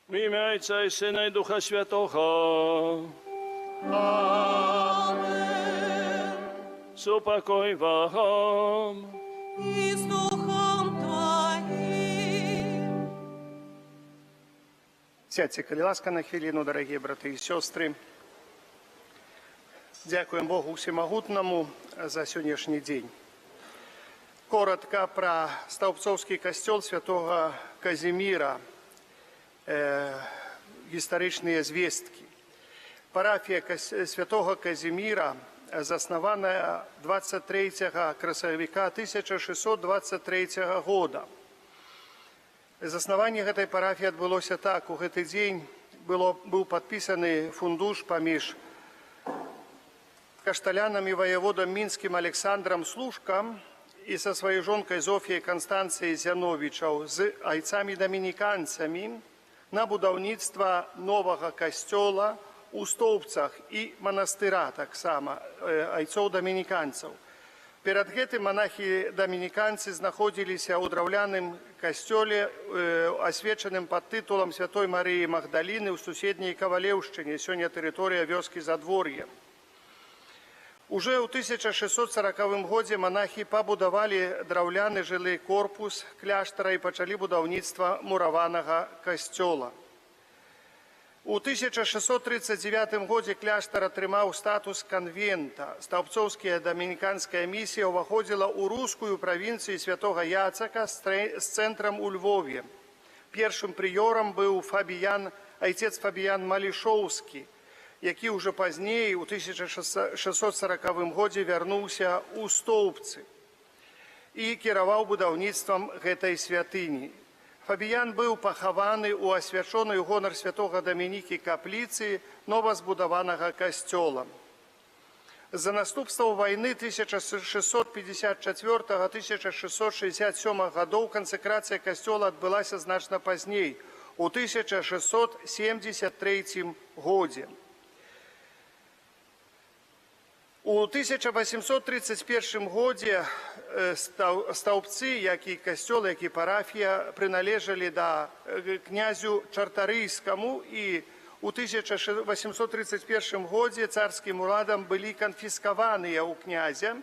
В ім'я Отця і Сина, і Духа Святого. Амен. Супокой вам. І з Духом Тваім. Сядзьце, калі ласка, на хвіліну, дарагія браты і сёстры. Дзякуем Богу Усемагутнаму за сённяшні дзень. Коратка пра Стаўбцоўскі касцёл святога Казіміра, гістарычныя звесткі. Парафія святога Казіміра заснаваная 23 красавіка 1623 года. Заснаванне гэтай парафіі адбылося так. У гэты дзень быў падпісаны фундуш паміж кашталянам і ваяводам мінскім Александрам Служкам і са сваёй жонкай Зофіяй Канстанцыяй Зяновічаў з айцамі дамініканцамі на будаўніцтва новага касцёла у Стоўбцах і манастыра таксама айцоў дамініканцаў. Перад гэтым манахі дамініканцы знаходзіліся ў драўляным касцёле, асвечаным пад тытулам святой Марыі Магдаліны ў суседняй Кавалеўшчыне, сёння тэрыторыя вёскі Задвор'е. Уже ў 1640 годзе манахі пабудавалі драўляны жылы корпус кляштара і пачалі будаўніцтва мураванага касцёла. У 1639 годзе кляштар атрымаў статус канвента. Стаўбцоўская дамініканская місія ўваходзіла ў рускую правінцыю святога Яцака з цэнтрам у Львове. Першым прыёрам быў Фабіян, айцец Фабіян Малішоўскі, які ўжо пазней у 1640 годзе вярнуўся ў Стоўбцы і кіраваў будаўніцтвам гэтай святыні. Фабіян быў пахаваны ў асвячонай у гонар святога Дамінікі капліцы новазбудаванага касцёла. З-за наступстваў вайны 1654-1667 гадоў кансекрацыя касцёла адбылася значна пазней, у 1673 годзе. У 1831 годзе Стаўбцы, як і касцёл, як і парафія, прыналежалі да князю Чартарыйскаму, і у 1831 годзе царскім урадам былі канфіскаваныя ў князя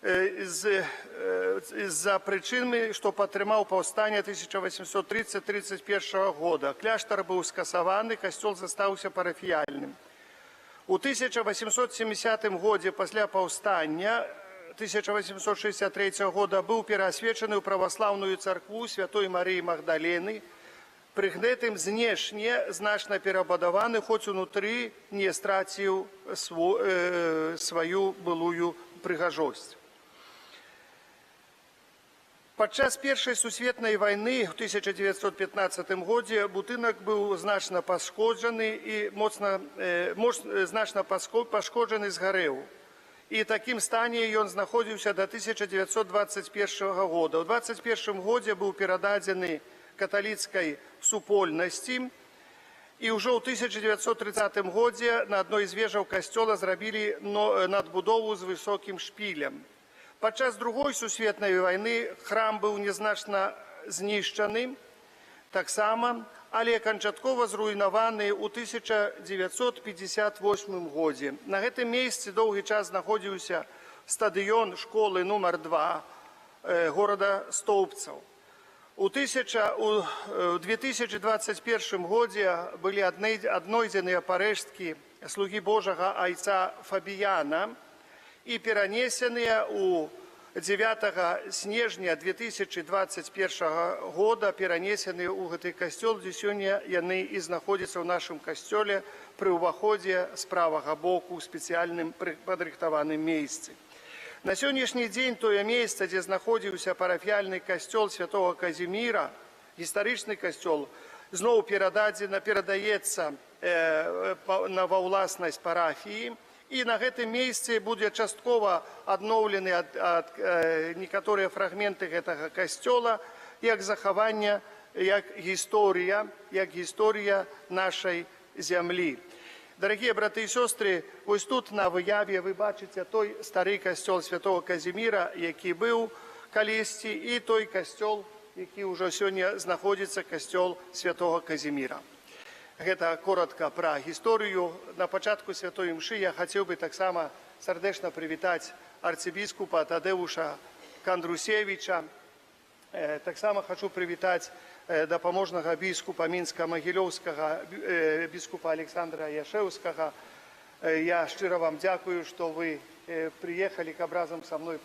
з-за прычыны, што падтрымаў паўстанне 1830-31 года. Кляштар быў скасаваны, касцёл застаўся парафіяльным. У 1870 годзе пасля паўстання 1863 года быў пераасвечаны ў праваслаўную царкву святой Марыі Магдалены, пры гэтым знешне значна перабудаваны, хоць унутры не страціў сваю былую прыгажосць. Падчас Першай сусветнай вайны ў 1915 годзе будынак быў значна пашкоджаны і моцна, значна пашкоджаны, згарэў. І такім стане ён знаходзіўся да 1921 года. У 21 годзе быў перададзены каталіцкай супольнасці, і ўжо ў 1930 годзе на адной з вежаў касцёла зрабілі надбудову з высокім шпілем. Падчас Другой сусветнай вайны храм быў незначна знішчаны таксама, але канчаткова зруйнаваны ў 1958 годзе. На гэтым месцы доўгі час знаходзіўся стадыён школы нумар 2 горада Стоўбцаў. У 2021 годзе былі аднойдзеныя парэшткі слугі Божага айца Фабіяна і перанесеныя ў 9 снежня 2021 года, перанесены ў гэты касцёл, дзе сёння яны і знаходзяцца ў нашым касцёле пры ўваходзе з правага боку ў спецыяльным падрыхтаваным месцы. На сённяшні дзень тое месца, дзе знаходзіўся парафіяльны касцёл святого Казіміра, гістарычны касцёл, зноў перадаецца ва ўласнасць парафіі, і на гэтым месцы будзе часткова адноўлены некаторыя фрагменты гэтага касцёла як захаванне, як гісторыя нашай зямлі. Дарагія браты і сёстры, вось тут на выяве вы бачыце той стары касцёл святого Казіміра, які быў калісьці, і той касцёл, які ўжо сёння знаходзіцца касцёл святого Казіміра. Гэта коротка пра гісторыю. На пачатку святой імшы я хацеў бы таксама сардэчна прывітаць арцыбіскупа Тадэвуша Кандрусевіча. Таксама хачу прывітаць дапаможнага біскупа Мінска-Магілёўскага, біскупа Александра Яшэўскага. Я шчыра вам дзякую, што вы прыехалі, каб разам са мной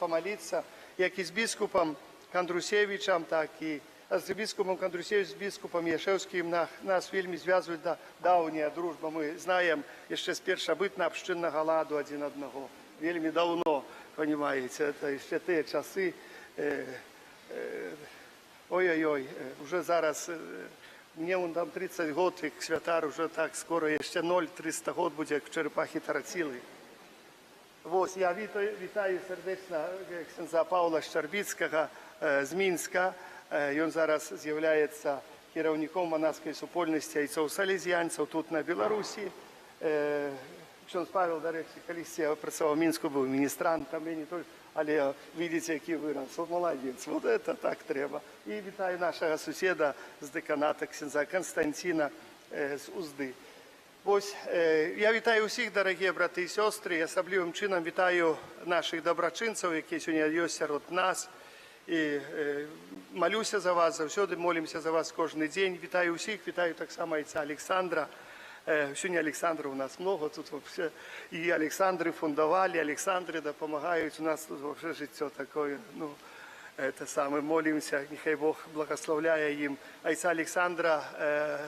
памаліцца, як і з біскупам Кандрусевічам, так і з біскупам Кандрусевічам, з біскупам Яшэўскім нас вельмі звязваюць даўняя дружба. Мы знаем яшчэ з першабытна-абшчыннага ладу адзін аднаго. Вельмі даўно, понимаете, это яшчэ тыя часы. Ой-ой-ой, уже зараз, мне вон там 30 год, як святар уже так скоро, яшчэ 0,300 год будзе, як чарапахі тарацілы. Вось, я вітаю сардэчна ксяндза Паўла Шчарбіцкага з Мінска. Ён зараз з'яўляецца кіраўніком манаскай супольнасці айцоў салезіянцаў тут на Беларусі. Ксёндз Павел, дарэчы, калісьці я працаваў у Мінску, быў міністрантам, я не толькі, але видите, які вырас. Вот маладзец, вот это так трэба. І вітаю нашага суседа з дэканата ксяндза Канстанціна з Узды. Вось, я вітаю ўсіх, дарагія браты і сёстры, і асаблівым чынам вітаю нашых дабрачынцаў, якія сёння ёсць сярод нас. І малюся за вас, заўсёды молімся за вас кожны дзень. Вітаю ўсіх, вітаю таксама айца Александра. Сёння Александра у нас много, тут вообще і Александры фундавалі, Александры дапамагаюць, у нас тут вообще жыццё такое, ну, это самое, молимся, нехай Бог благословляе ім. Айца Александра,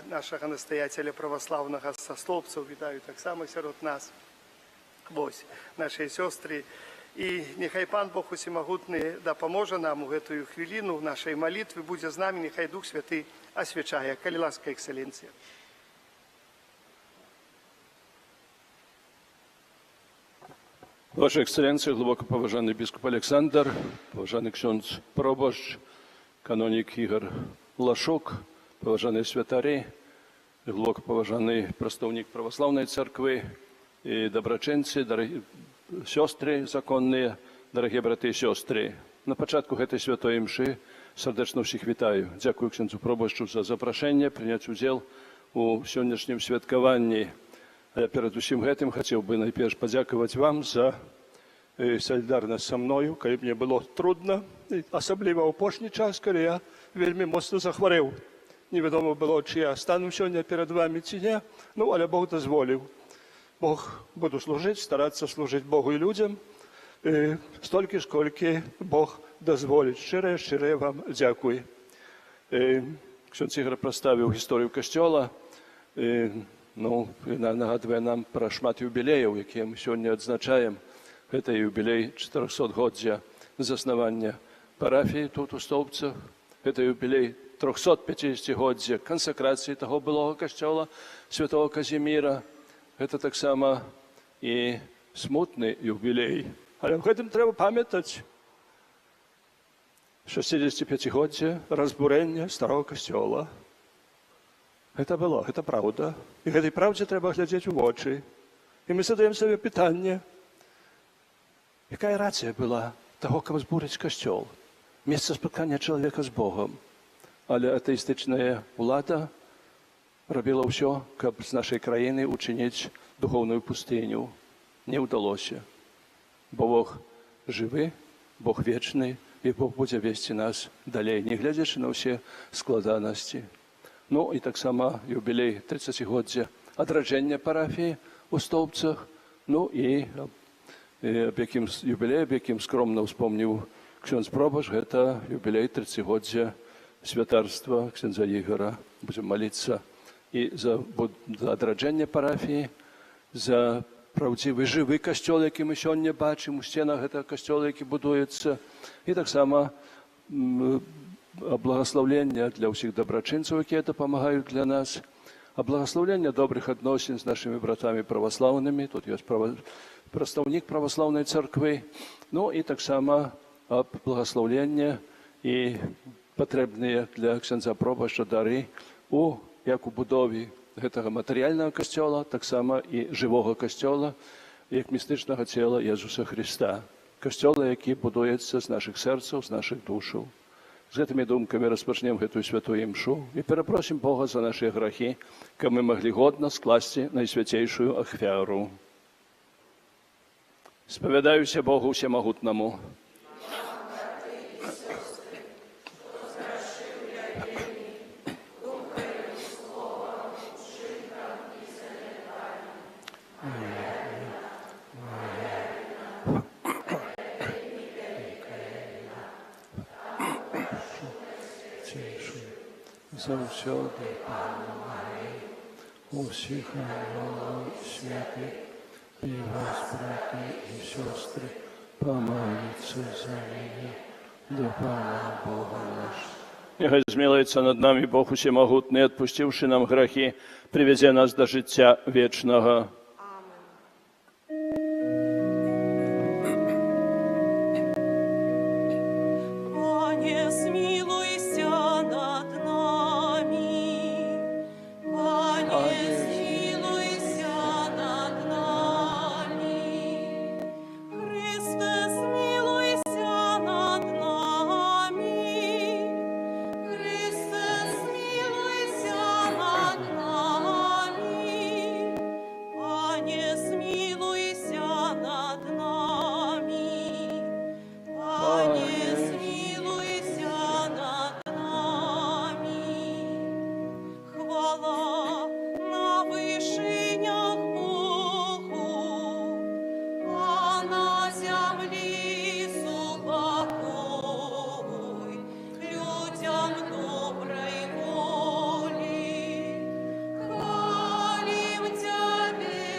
нашага настоятеля праваслаўнага са Столбцаў, вітаю таксама сярод нас. Вось, нашыя сёстры. І нехай Пан Бог усемагутны дапаможа нам у гэтую хвіліну нашай малітвы, будзе з намі, нехай Дух Святы асвячае. Калі ласка, эксцэленцыя. Wasza Ekscelencja, głęboko poważany biskup Aleksander, poważany ksiądz proboszcz, kanonik Igor Laszuk, poważany świętary, głęboko poważany prostownik prawosławnej cerkwi, i dobroczyńcy, siostry zakonne, дорогие браты и сестры. На початку этой святой мши сердечно всех вітаю. Дякую księdzu proboszczu за запрошення прийняти удзел у сённяшнім святкаванні. А я перад усім гэтым хацеў бы найперш падзякаваць вам за салідарнасць са мною, калі мне было трудна, і асабліва ў апошні час, калі я вельмі моцна захварэў. Невядома было, ці я стану сёння перад вамі ці не, ну, але Бог дазволіў. Бог буду служыць, старацца служыць Богу і людзям, столькі ж, колькі Бог дазволіць. Шчыра, шчыра вам дзякуй. Ksiądz Igor прадставіў гісторыю касцёла. Ну, яна нагадвае нам пра шмат юбілеяў, якія мы сёння адзначаем. Гэта юбілей 400-годдзя заснавання парафіі тут у Стоўбцах. Гэта юбілей 350-годдзя кансакрацыі таго былога касцёла святого Казіміра. Гэта таксама і смутны юбілей. Але ў гэтым трэба памятаць 65-годдзе разбурэння старога касцёла. Гэта было, гэта праўда. І гэтай праўдзе трэба глядзець у вочы. І мы задаем сабе пытанне, якая рацыя была таго, каб збурыць касцёл, месца спаткання чалавека з Богам. Але атэістычная ўлада рабіла ўсё, каб з нашай краіны учыніць духоўную пустыню. Не ўдалося. Бо Бог жывы, Бог вечны, і Бог будзе весці нас далей, не гледзячы на ўсе складанасці. Ну і таксама юбілей 30-годдзя адраджэння парафіі ў Стоўбцах, ну і аб якім юбілей, аб якім скромна ўспомніў ксёндз пробашч, гэта юбілей 30-годдзя святарства ксяндза Ігара. Будзем маліцца і за адраджэнне парафіі, за праўдзівы жывы касцёл, які мы сёння бачым у сценах гэтага касцёла, які будуецца, і таксама благаслаўлення для ўсіх дабрачынцаў, якія дапамагаюць для нас, а благаслаўлення добрых адносін з нашымі братамі праваслаўнымі, тут ёсць прадстаўнік праваслаўнай царквы, ну і таксама аб благаслаўленне і патрэбныя для ксяндза пробашча дары як у будове гэтага матэрыяльнага касцёла, таксама і жывога касцёла, як містычнага цела Езуса Хрыста. Касцёла, які будуецца з нашых сэрцаў, з нашых душаў. З гэтымі думкамі распачнем гэтую святую імшу і перапросім Бога за нашыя грахі, каб мы маглі годна скласці найсвяцейшую ахвяру. Спавядаюся Богу усемагутнаму. Заўсёды Пана усіх анёлаў святых і вас, браты і сёстры, памаліцца за мяне да Пана Бога нашага. Няхай змілуецца над намі Бог усемагутны, адпусціўшы нам грахі, прывядзе нас да жыцця вечнага. Пане, змілуйся над намі. Пане, змілуйся над намі. Хрысце, змілуйся над намі. Хрысце, змілуйся над намі. Пане, змілуйся над намі. Пане, змілуйся над намі. Хвала на вышынях Богу, а на зямлі супакой людзям добрай волі. Хвалім Цябе,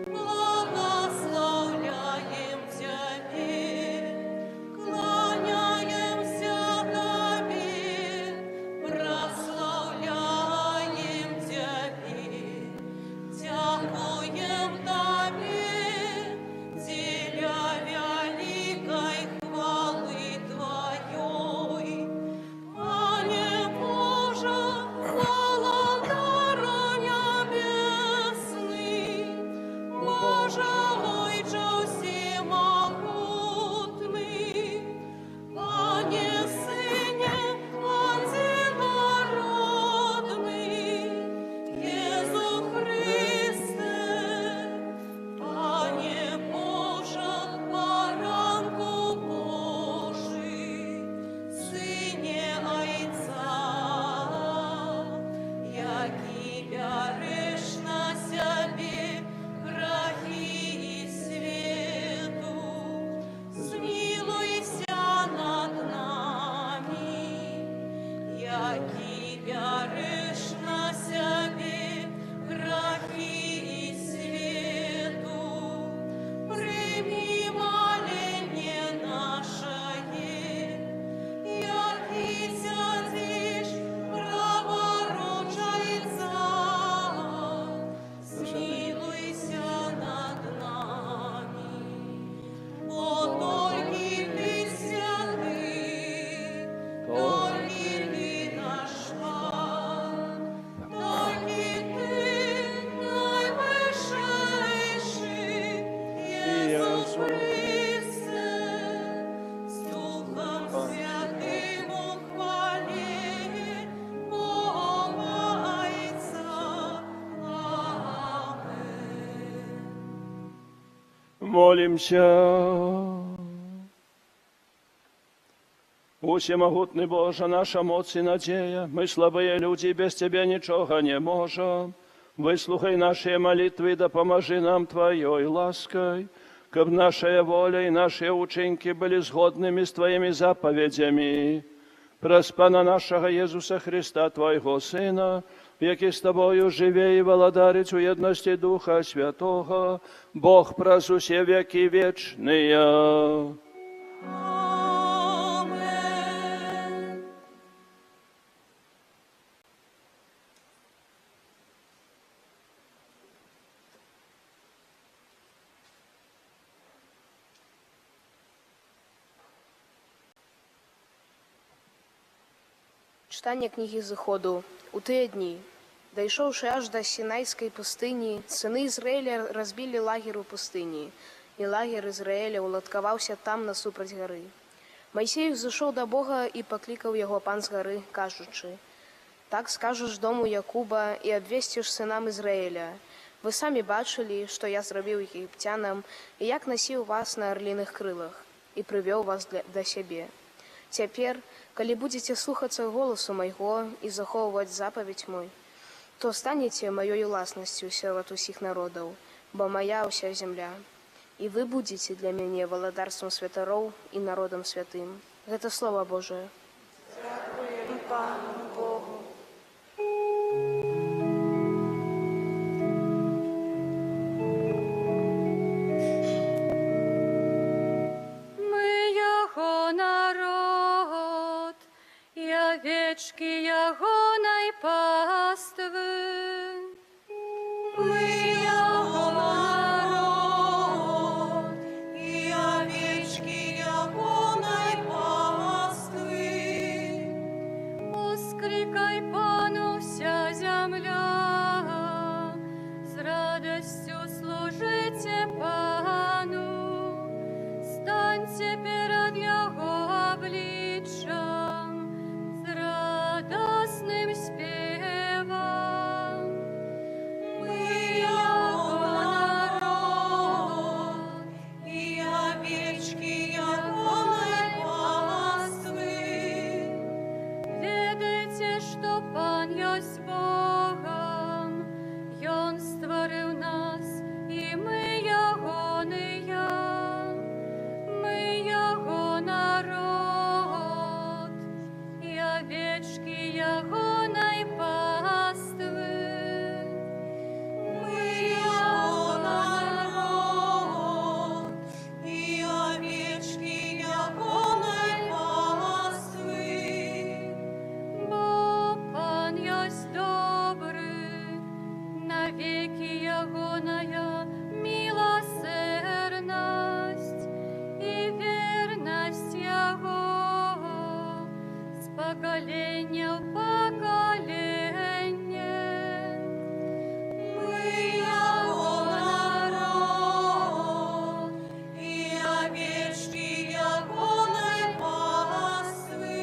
благаслаўляем Цябе, кланяемся Табе, праслаўляем Цябе, дзякуем Табе, дзеля вялікай хвалы Тваёй. Пане Божа, Валадару нябесны, Божа, Ойча ўсемагутны, Пане Сыне Адзінародны, Езу Хрысце, Пане Божа, Баранку Божы, Сыне Айца, які бярэш на сябе грахі свету, змілуйся над намі, які бярэш на сябе грахі свету, прымі маленне нашае, які сядзіш праваруч Айца, змілуйся над намі. Бо толькі Ты святы, толькі Ты наш Пан, толькі Ты найвышэйшы, Езус Хрысце, з Духам Святым у хвале Бога Айца. Амэн. Молімся. Усемагутны Божа, наша моц і надзея, мы слабыя людзі, без Цябе нічога не можам. Выслухай нашыя малітвы, дапамажы нам Тваёй ласкай, каб наша воля і нашыя ўчынкі былі згоднымі з Тваімі запаведзямі. Праз Пана нашага Езуса Хрыста, Твайго Сына, які з Табою жыве і валадарыць у еднасці Духа Святога, Бог праз усе вякі вечныя. Амэн. Чытанне кнігі Зыходу. У тыя дні, дайшоўшы аж да Сінайскай пустыні, сыны Ізраэля разбілі лагер у пустыні, і лагер Ізраэля ўладкаваўся там насупраць гары. Майсей узышоў да Бога, і паклікаў яго Пан з гары, кажучы: Так скажаш дому Якуба і абвесціш сынам Ізраэля: Вы самі бачылі, што я зрабіў егіпцянам, і як насіў вас на арліных крылах, і прывёў вас да сябе. Цяпер, калі будзеце слухацца голасу майго і захоўваць запаведзь мой, то станеце маёю уласнасцю сярод усіх народаў, бо мая ўся зямля. І вы будзеце для мяне валадарствам святароў і народам святым. Гэта слова Божае. Дзякуем Пану Богу. Мы Яго народ, і авечкі Ягонай паствы. Мы Яго народ, і авечкі Ягонай паствы. Усклікай Пану, уся зямля, з радасцю служыце Пану, станьце перад Яго абліччам з радасным спевам. Мы Яго народ, і авечкі Ягонай паствы. Ведайце, што Пан ёсць Богам, Ён стварыў нас, і мы Ягоныя. Мы Яго народ, і авечкі Ягонай паствы. Мы Яго народ, і авечкі Ягонай паствы. Бо Пан ёсць добры, навекі Ягоная міласэрнасць, і вернасць Яго з пакалення ў пакаленне. Мы Яго народ, і авечкі Ягонай паствы.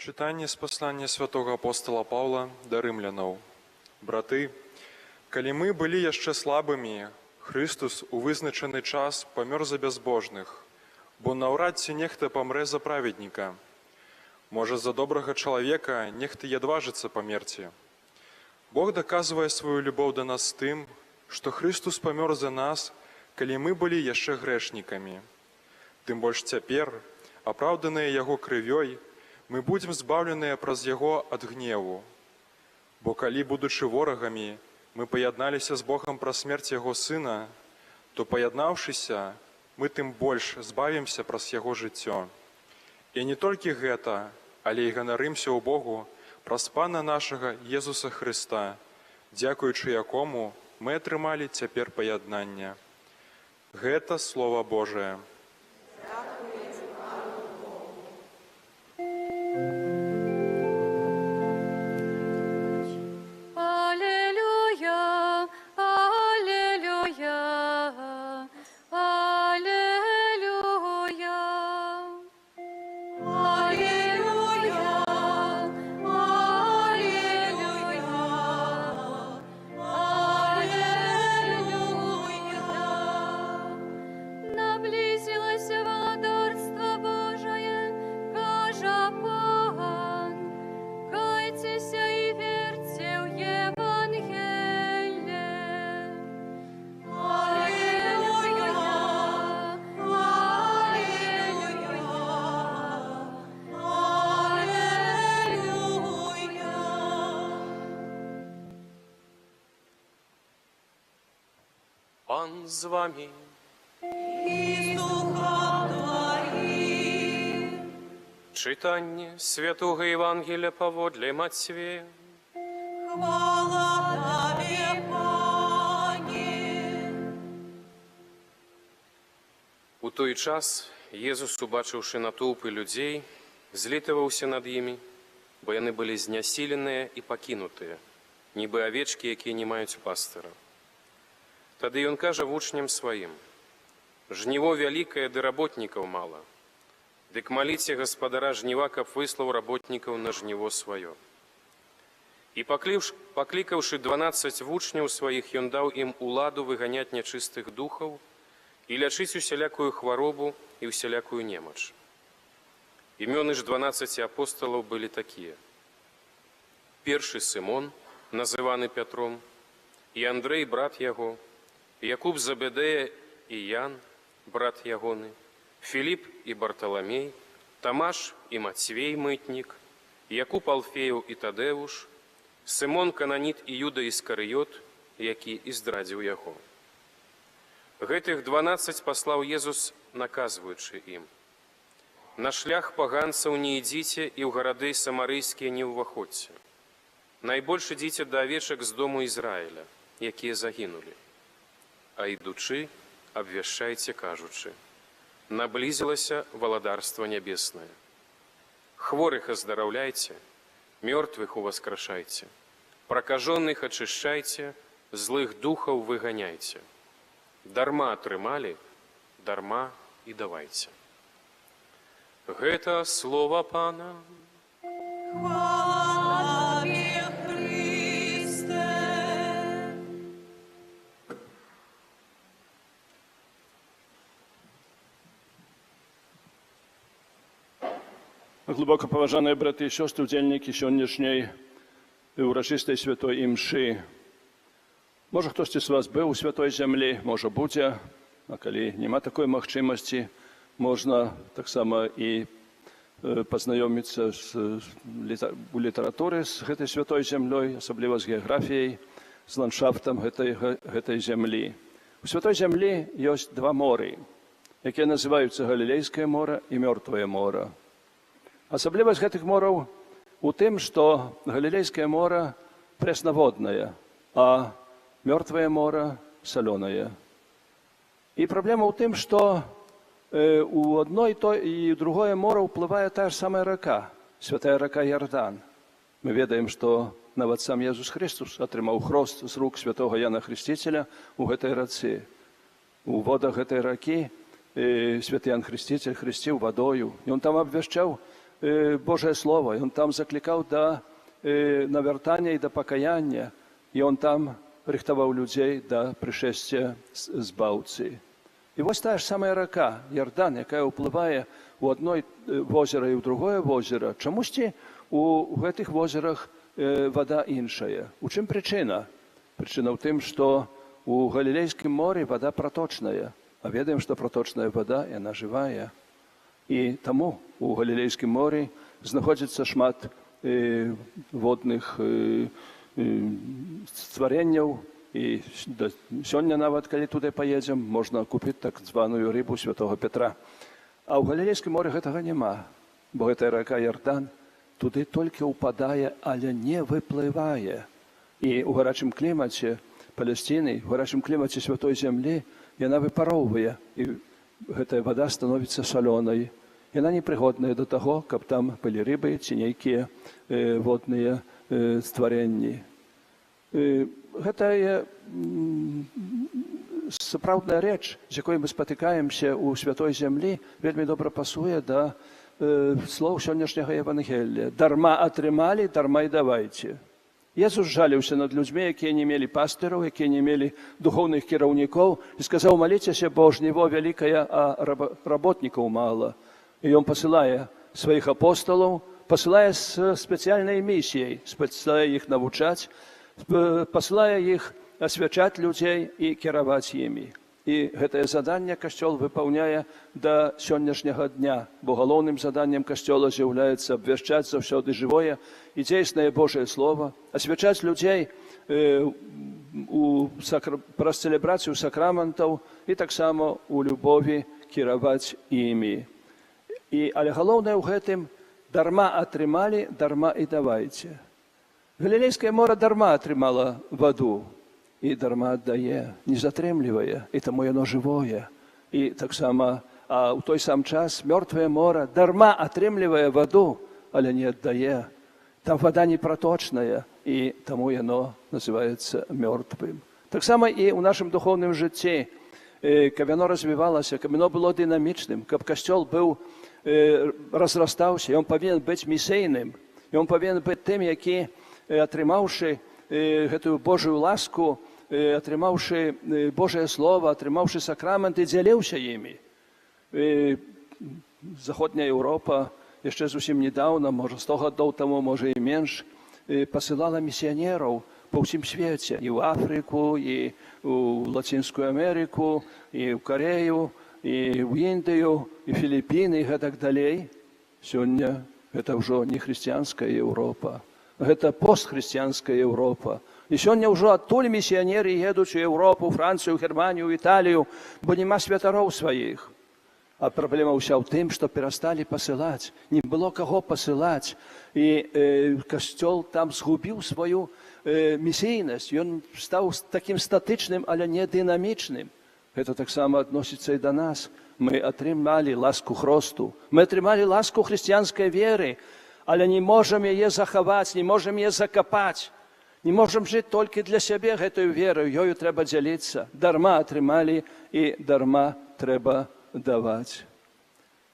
Чытанне з паслання святога апостала Паўла да рымлянаў. Браты, калі мы былі яшчэ слабымі, Хрыстус у вызначаны час памёр за бязбожных, бо наўрад ці нехта памрэ за праведніка. Можа, за добрага чалавека нехта і адважыцца памерці. Бог даказвае сваю любоў да нас тым, што Хрыстус памёр за нас, калі мы былі яшчэ грэшнікамі. Тым больш цяпер, апраўданыя Яго крывёй, мы будзем збаўленыя праз Яго ад гневу. Бо калі, будучы ворагамі, мы паядналіся з Богам праз смерць Яго Сына, то, паяднаўшыся, мы тым больш збавімся праз Яго жыццё. І не толькі гэта, але і ганарымся ў Богу праз Пана нашага Езуса Хрыста, дзякуючы якому мы атрымалі цяпер паяднанне. Гэта Слова Божае. Алелюя, алелюя, алелюя. Алелюя, алелюя, алелюя. Наблізілася валадарства Божае, кажа Пан. Кайцеся і верце ў Евангелле. Алелюя, алелюя, алелюя. Пан з вамі. І з духам Тваім. Чытанне святога Евангелля паводле Мацвея. Хвала Табе, Пане. У той час Езус, убачыўшы натоўпы людзей, злітаваўся над імі, бо яны былі знясіленыя і пакінутыя, нібы авечкі, якія не маюць пастыра. Тады ён кажа вучням сваім: «Жніво вялікае, ды работнікаў мала. Дык маліце гаспадара жніва, каб выслаў работнікаў на жніво сваё». І паклікаўшы 12 вучняў сваіх, ён даў ім уладу выганяць нячыстых духаў і лячыць усялякую хваробу і ўсялякую немач. Імёны ж 12 апосталаў былі такія. Першы Сымон, называны Пятром, і Андрэй, брат яго, Якуб Забедэя і Ян, брат ягоны, Філіп і Барталамей, Тамаш і Мацвей мытнік, Якуб Алфеяў і Тадэвуш, Сымон Кананіт і Юда Іскарыёт, які і здрадзіў яго. Гэтых 12 паслаў Езус, наказваючы ім: На шлях паганцаў не ідзіце і ў гарады самарыйскія не ўваходзьце. Найбольш ідзіце да авечак з дому Ізраіля, якія загінулі. А ідучы, абвяшчайце, кажучы: Наблізілася валадарства нябеснае. Хворых аздараўляйце, мёртвых уваскрашайце, пракажоных ачышчайце, злых духаў выганяйце. Дарма атрымалі, дарма і давайце. Гэта слова Пана. Хвала Табе, Хрысце. Глыбока паважаныя браты і сёстры, удзельнікі сённяшняй урачыстай святой імшы. Можа, хтосьці з вас быў у святой зямлі, можа, будзе, а калі няма такой магчымасці, можна таксама і пазнаёміцца у літаратуры з гэтай святой зямлёй, асабліва з геаграфіяй, з ландшафтам гэтай зямлі. У святой зямлі ёсць два моры, якія называюцца Галілейскае мора і Мёртвае мора. Асаблівасць гэтых мораў у тым, што Галілейскае мора прэснаводнае, а Мёртвае мора салёнае. І праблема ў тым, што у адно і то і другое мора ўплывае тая ж самая рака, святая рака Ярдан. Мы ведаем, што нават сам Езус Хрыстус атрымаў хрост з рук святого Яна Хрысціцеля ў гэтай рацэ. У водах гэтай ракі святы Ян Хрысціцель хрысціў вадою. Ён там абвяшчаў Божае Слово, ён там заклікаў да навяртання і да пакаяння, і ён там рыхтаваў людзей да прышэсця Збаўцы. І вось тая ж самая рака Ярдан, якая ўплывае ў адной возера і ў другое возера, чамусьці у гэтых возерах вада іншая. У чым прычына? Прычына ў тым, што у Галілейскім моры вада проточная, а ведаем, што проточная вада, яна жывая. І таму у Галілейскім моры знаходзіцца шмат водных стварэнняў, і сёння нават, калі туды паедзем, можна купіць так званую рыбу святого Петра. А ў Галілейскім моры гэтага няма, бо гэтая рака Ярдан туды толькі ўпадае, але не выплывае. І ў гарачым клімаце Палесціны, у гарачым клімаце святой зямлі яна выпароўвае, і гэтая вада становіцца салёнай. Яна непрыгодная да таго, каб там былі рыбы ці нейкія водныя стварэнні. Гэтая сапраўдная рэч, з якой мы спатыкаемся ў святой зямлі, вельмі добра пасуе да слоў сённяшняга Евангелля. Дарма атрымалі, дарма і давайце. Езус жаліўся над людзьмі, якія не мелі пастыраў, якія не мелі духоўных кіраўнікоў, і сказаў: маліцеся, бо жніво вялікае, а работнікаў мала. І ён пасылае сваіх апосталаў, пасылае з спецыяльнай місіяй, пасылае іх навучаць, пасылае іх асвячаць людзей і кіраваць імі. І гэтае заданне Касцёл выпаўняе да сённяшняга дня, бо галоўным заданнем Касцёла з'яўляецца абвяшчаць заўсёды жывое і дзейснае Божае Слово, асвячаць людзей праз цэлебрацыю сакраментаў і таксама у любові кіраваць імі. Але галоўнае ў гэтым: дарма атрымалі, дарма і давайце. Галілейскае мора дарма атрымала ваду і дарма аддае, не затрымлівае, і таму яно жывое. І таксама А ў той сам час Мёртвае мора дарма атрымлівае ваду, але не аддае. Там вада не праточная, і таму яно называецца мёртвым. Таксама і ў нашым духоўным жыцці, каб яно развівалася, каб яно было дынамічным, каб касцёл быў разрастаўся, ён павінен быць місейным, ён павінен быць тым, які, атрымаўшы гэтую Божую ласку, атрымаўшы Божае Слово, атрымаўшы сакраменты, дзяліўся імі. Заходняя Еўропа яшчэ зусім недавно, можа, 100 гадоў таму, можа, і менш, пасылала місіянераў па ўсім свеце, і ў Афрыку, і ў Лацінскую Амерыку, і ў Карею, і ў Індыю, і Філіпіны, і гэтак далей. Сёння гэта ўжо не хрысціянская Еўропа, гэта постхрысціянская Еўропа. І сёння ўжо адтуль місіянеры едуць у Еўропу, Францыю, Германію, Італію, бо няма святароў сваіх. А праблема ўся ў тым, што перасталі пасылаць, не было каго пасылаць. І касцёл там згубіў сваю місійнасць, ён стаў такім статычным, але не дынамічным. Гэта таксама адносіцца і да нас. Мы атрымалі ласку хросту, мы атрымалі ласку хрысціянскай веры, але не можам яе захаваць, не можам яе закапаць. Не можам жыць толькі для сябе гэтую веру, ёю трэба дзяліцца. Дарма атрымалі і дарма трэба даваць.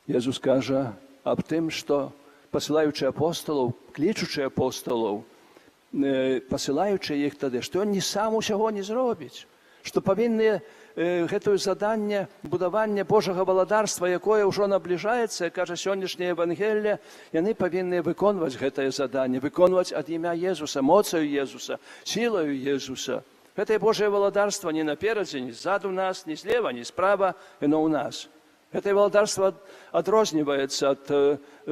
Езус кажа аб тым, што, пасылаючы апосталаў, клічучы апосталаў, пасылаючы іх тады, што ён не сам усяго не зробіць, што павінны гэтае заданне будавання Божага валадарства, якое ўжо набліжаецца, кажа сённяшняе Евангелле, яны павінны выконваць гэтае заданне, выконваць ад імя Езуса, моцаю Езуса, сілаю Езуса. Гэтае Божае валадарства не наперадзе, не ззаду нас, не злева, не справа, яно ў нас. Гэтае валадарства адрозніваецца ад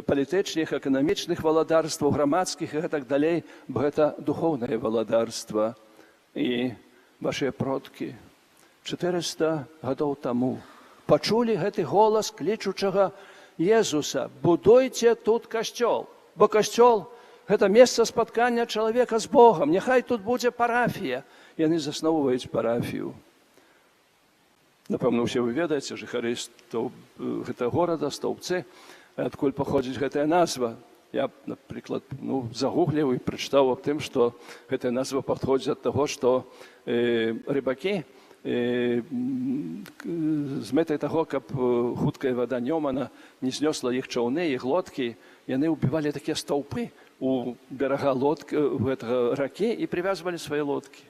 палітычных, эканамічных валадарстваў, грамадскіх і гэтак далей, бо гэта духоўнае валадарства. І вашыя продкі 400 гадоў таму пачулі гэты голас клічучага Езуса: «Будуйце тут касцёл, бо касцёл — гэта месца спаткання чалавека з Богам, няхай тут будзе парафія». Яны засноўваюць парафію. Напэўна, усе вы ведаеце, жыхары гэтага горада, Стоўбцы, адкуль паходзіць гэтая назва. Я, напрыклад, ну, загугліў і прачытаў аб тым, што гэтая назва паходзіць ад таго, што рыбакі з мэтай таго, каб хуткая вада Нёмана не знёсла іх чаўны, іх лодкі, яны ўбівалі такія стаўпы у берага лодкі, гэтага ракі, і прывязвалі свае лодкі.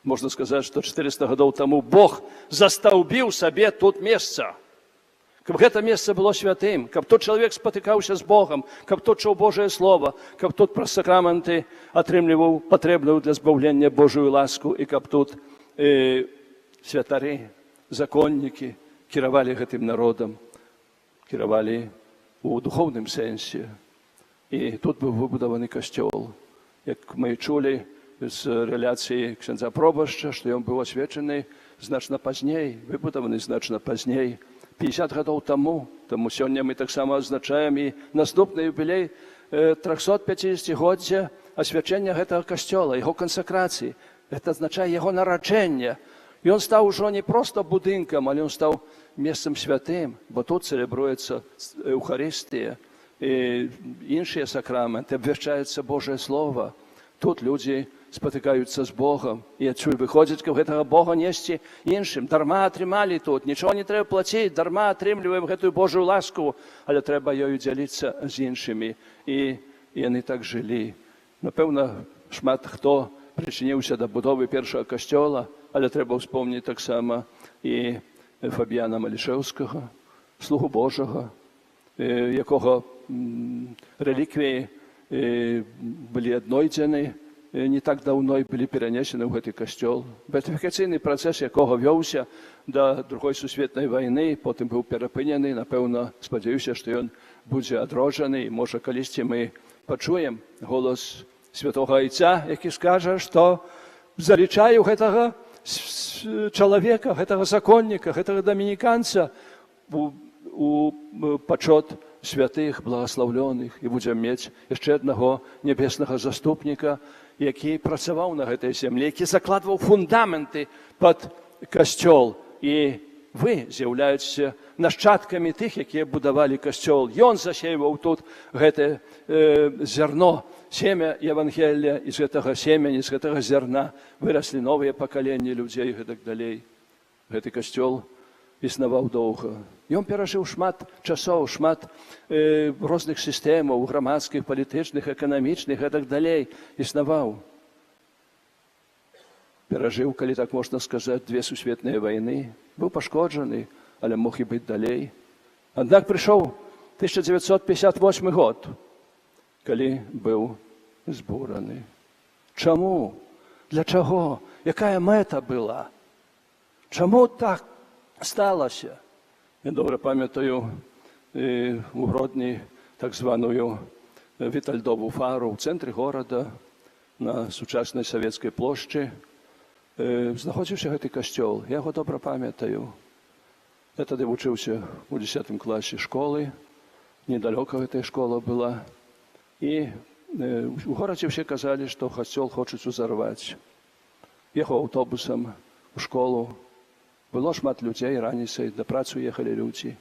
Можна сказаць, што 400 гадоў таму Бог застаўбіў сабе тут месца. Каб гэта месца было святым, каб тут чалавек спатыкаўся з Богам, каб тут чуў Божае Слово, каб тут праз сакраменты атрымліваў патрэбную для збаўлення Божую ласку і каб тут святары, законнікі кіравалі гэтым народам, кіравалі у духоўным сэнсе. І тут быў выбудаваны касцёл. Як мы чулі з рэляцыі ксяндза пробашча, што ён быў асвечаны значна пазней, выбудаваны значна пазней, 50 гадоў таму, таму сёння мы таксама адзначаем і наступны юбілей 350-годдзя асвячэння гэтага касцёла, яго кансакрацыі. Гэта азначае яго нараджэння. Ён стаў ужо не проста будынкам, але ён стаў месцам святым, бо тут цэлебруецца Эўхарыстыя і іншыя сакраменты, абвяшчаецца Божае Слово. Тут людзі спатыкаюцца з Богам і адсюль выходзяць, каб гэтага Бога несці іншым. Дарма атрымалі тут, нічого не трэба плаціць, дарма атрымліваем гэтую Божую ласку, але трэба ёю дзяліцца з іншымі. І яны так жылі. Напэўна, шмат хто прычыніўся да будовы першага касцёла, але трэба ўспомніць таксама і Фабіяна Малішэўскага, слугу Божага, якога рэліквіі былі аднойдзены не так даўно і былі перанесены ў гэты касцёл. Беатыфікацыйны працэс якога вёўся да Другой сусветнай вайны, потым быў перапынены, напэўна, спадзяюся, што ён будзе адроджаны, і, можа, калісьці мы пачуем голас святого Айца, які скажа, што залічаю гэтага чалавека, гэтага законніка, гэтага дамініканца у пачот святых благаслаўлёных, і будзем мець яшчэ аднаго нябеснага заступніка, які працаваў на гэтай зямлі, які закладваў фундаменты пад касцёл і вы з'яўляецеся нашчадкамі тых, якія будавалі касцёл. Ён засейваў тут гэтае зярно, семя Евангелля, і з гэтага семені, з гэтага зярна выраслі новыя пакаленні людзей і гэтак далей. Гэты касцёл існаваў доўга. Ён перажыў шмат часоў, шмат розных сістэмаў, грамадскіх, палітычных, эканамічных і так далей існаваў. Перажыў, калі так можна сказаць, дзве сусветныя вайны, быў пашкоджаны, але мог і быць далей. Аднак прыйшоў 1958 год, калі быў збураны. Чаму? Для чаго? Якая мэта была? Чаму так сталася? Я добра памятаю у Гродні так званую Вітальдову фару ў цэнтры горада на сучаснай Савецкай плошчы знаходзіўся гэты касцёл. Я яго добра памятаю. Я тады вучыўся ў 10 класе школы, недалёка гэтая школа была. І у горадзе ўсе казалі, што касцёл хочуць узарваць. Ехаў аўтобусам у школу. Было шмат людзей раніцай, да працу ехалі людзі.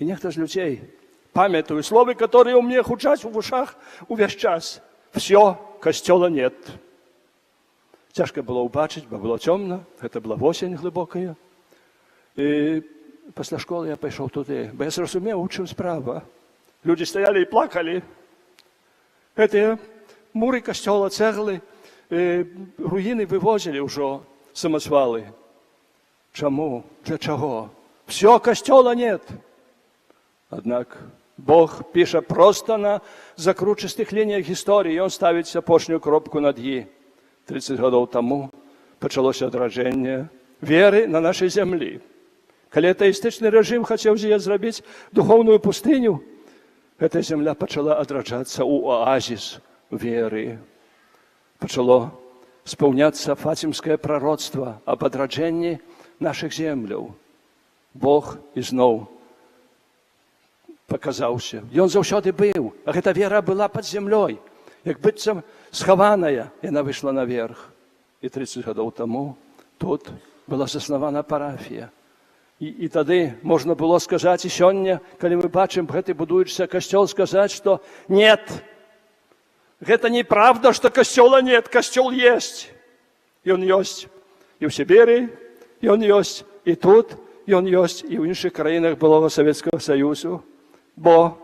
І нехта з людзей, памятаю словы, которые у мне гучаць у вушах увесь час: «Всё, касцёла нет». Цяжка было ўбачыць, бо было цёмна, гэта была восень глыбокая. І пасля школы я пайшоў туды, бо я зразумеў, у чым справа. Людзі стаялі і плакалі. Гэтыя муры касцёла, цэглы, руіны вывозілі ўжо самасвалы. Чаму? Для чаго? Всё, касцёла нет. Аднак Бог піша проста на закручастых лініях гісторыі, ён ставіць апошнюю кропку над «і». 30 гадоў таму пачалося адраджэнне веры на нашай зямлі. Калі атэістычны рэжым хацеў з яе зрабіць духоўную пустыню, гэтая зямля пачала адраджацца ў аазіс веры. Пачало спаўняцца фацімскае прароцтва аб адраджэнні нашых земляў. Бог ізноў паказаўся. Ён заўсёды быў, а гэта вера была пад зямлёй, як быццам схаваная, яна выйшла наверх. І 30 гадоў таму тут была заснавана парафія. І тады можна было сказаць, і сёння, калі мы бачым гэты будуючыся касцёл, сказаць, што нет, гэта неправда, што касцёла нет, касцёл есть. Ён ёсць і ў Сібіры, ён ёсць і тут, ён ёсць і ў іншых краінах былога Савецкага Саюзу. Бо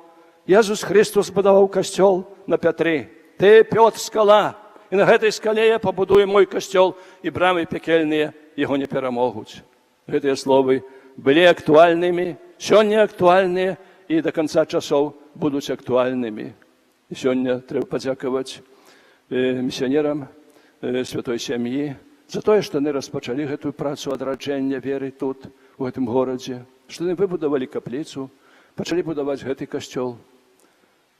Езус Хрыстус будаваў касцёл на Пятры. Ты, Пётр, скала, і на гэтай скале я пабудую мой касцёл, і брамы пекельныя яго не перамогуць. Гэтыя словы былі актуальнымі, сёння актуальныя і да канца часоў будуць актуальнымі. І сёння трэба падзякаваць місіянерам Святой Сям'і за тое, што яны распачалі гэтую працу адраджэння веры тут, у гэтым горадзе, што яны выбудавалі капліцу, пачалі будаваць гэты касцёл.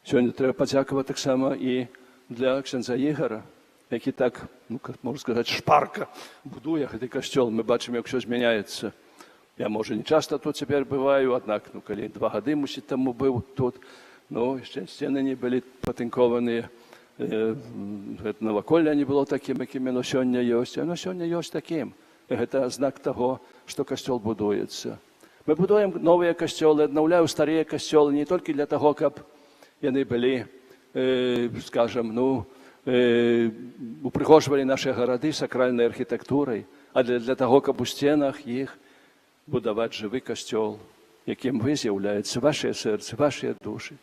Сёння трэба падзякаваць таксама і для ксяндза Ігара, які так, ну, как можна сказаць, шпарка будуе гэты касцёл. Мы бачым, як усё змяняецца. Я, можа, не часта тут цяпер бываю, аднак, ну, калі 2 гады, мусіць, таму быў тут, ну, яшчэ сцены не былі патынкованыя, гэта наваколле не было такім, якім яно сёння ёсць. Яно сёння ёсць такім. Гэта знак таго, што касцёл будуецца. Мы будуем новыя касцёлы, аднаўляю старыя касцёлы не толькі для таго, каб яны былі, скажем, ну, упрыгожвалі нашыя гарады сакральнай архітэктурай, а для таго, каб у сценах іх будаваць жывы касцёл, якім вы з'яўляеце, вашыя сэрцы, вашыя душы.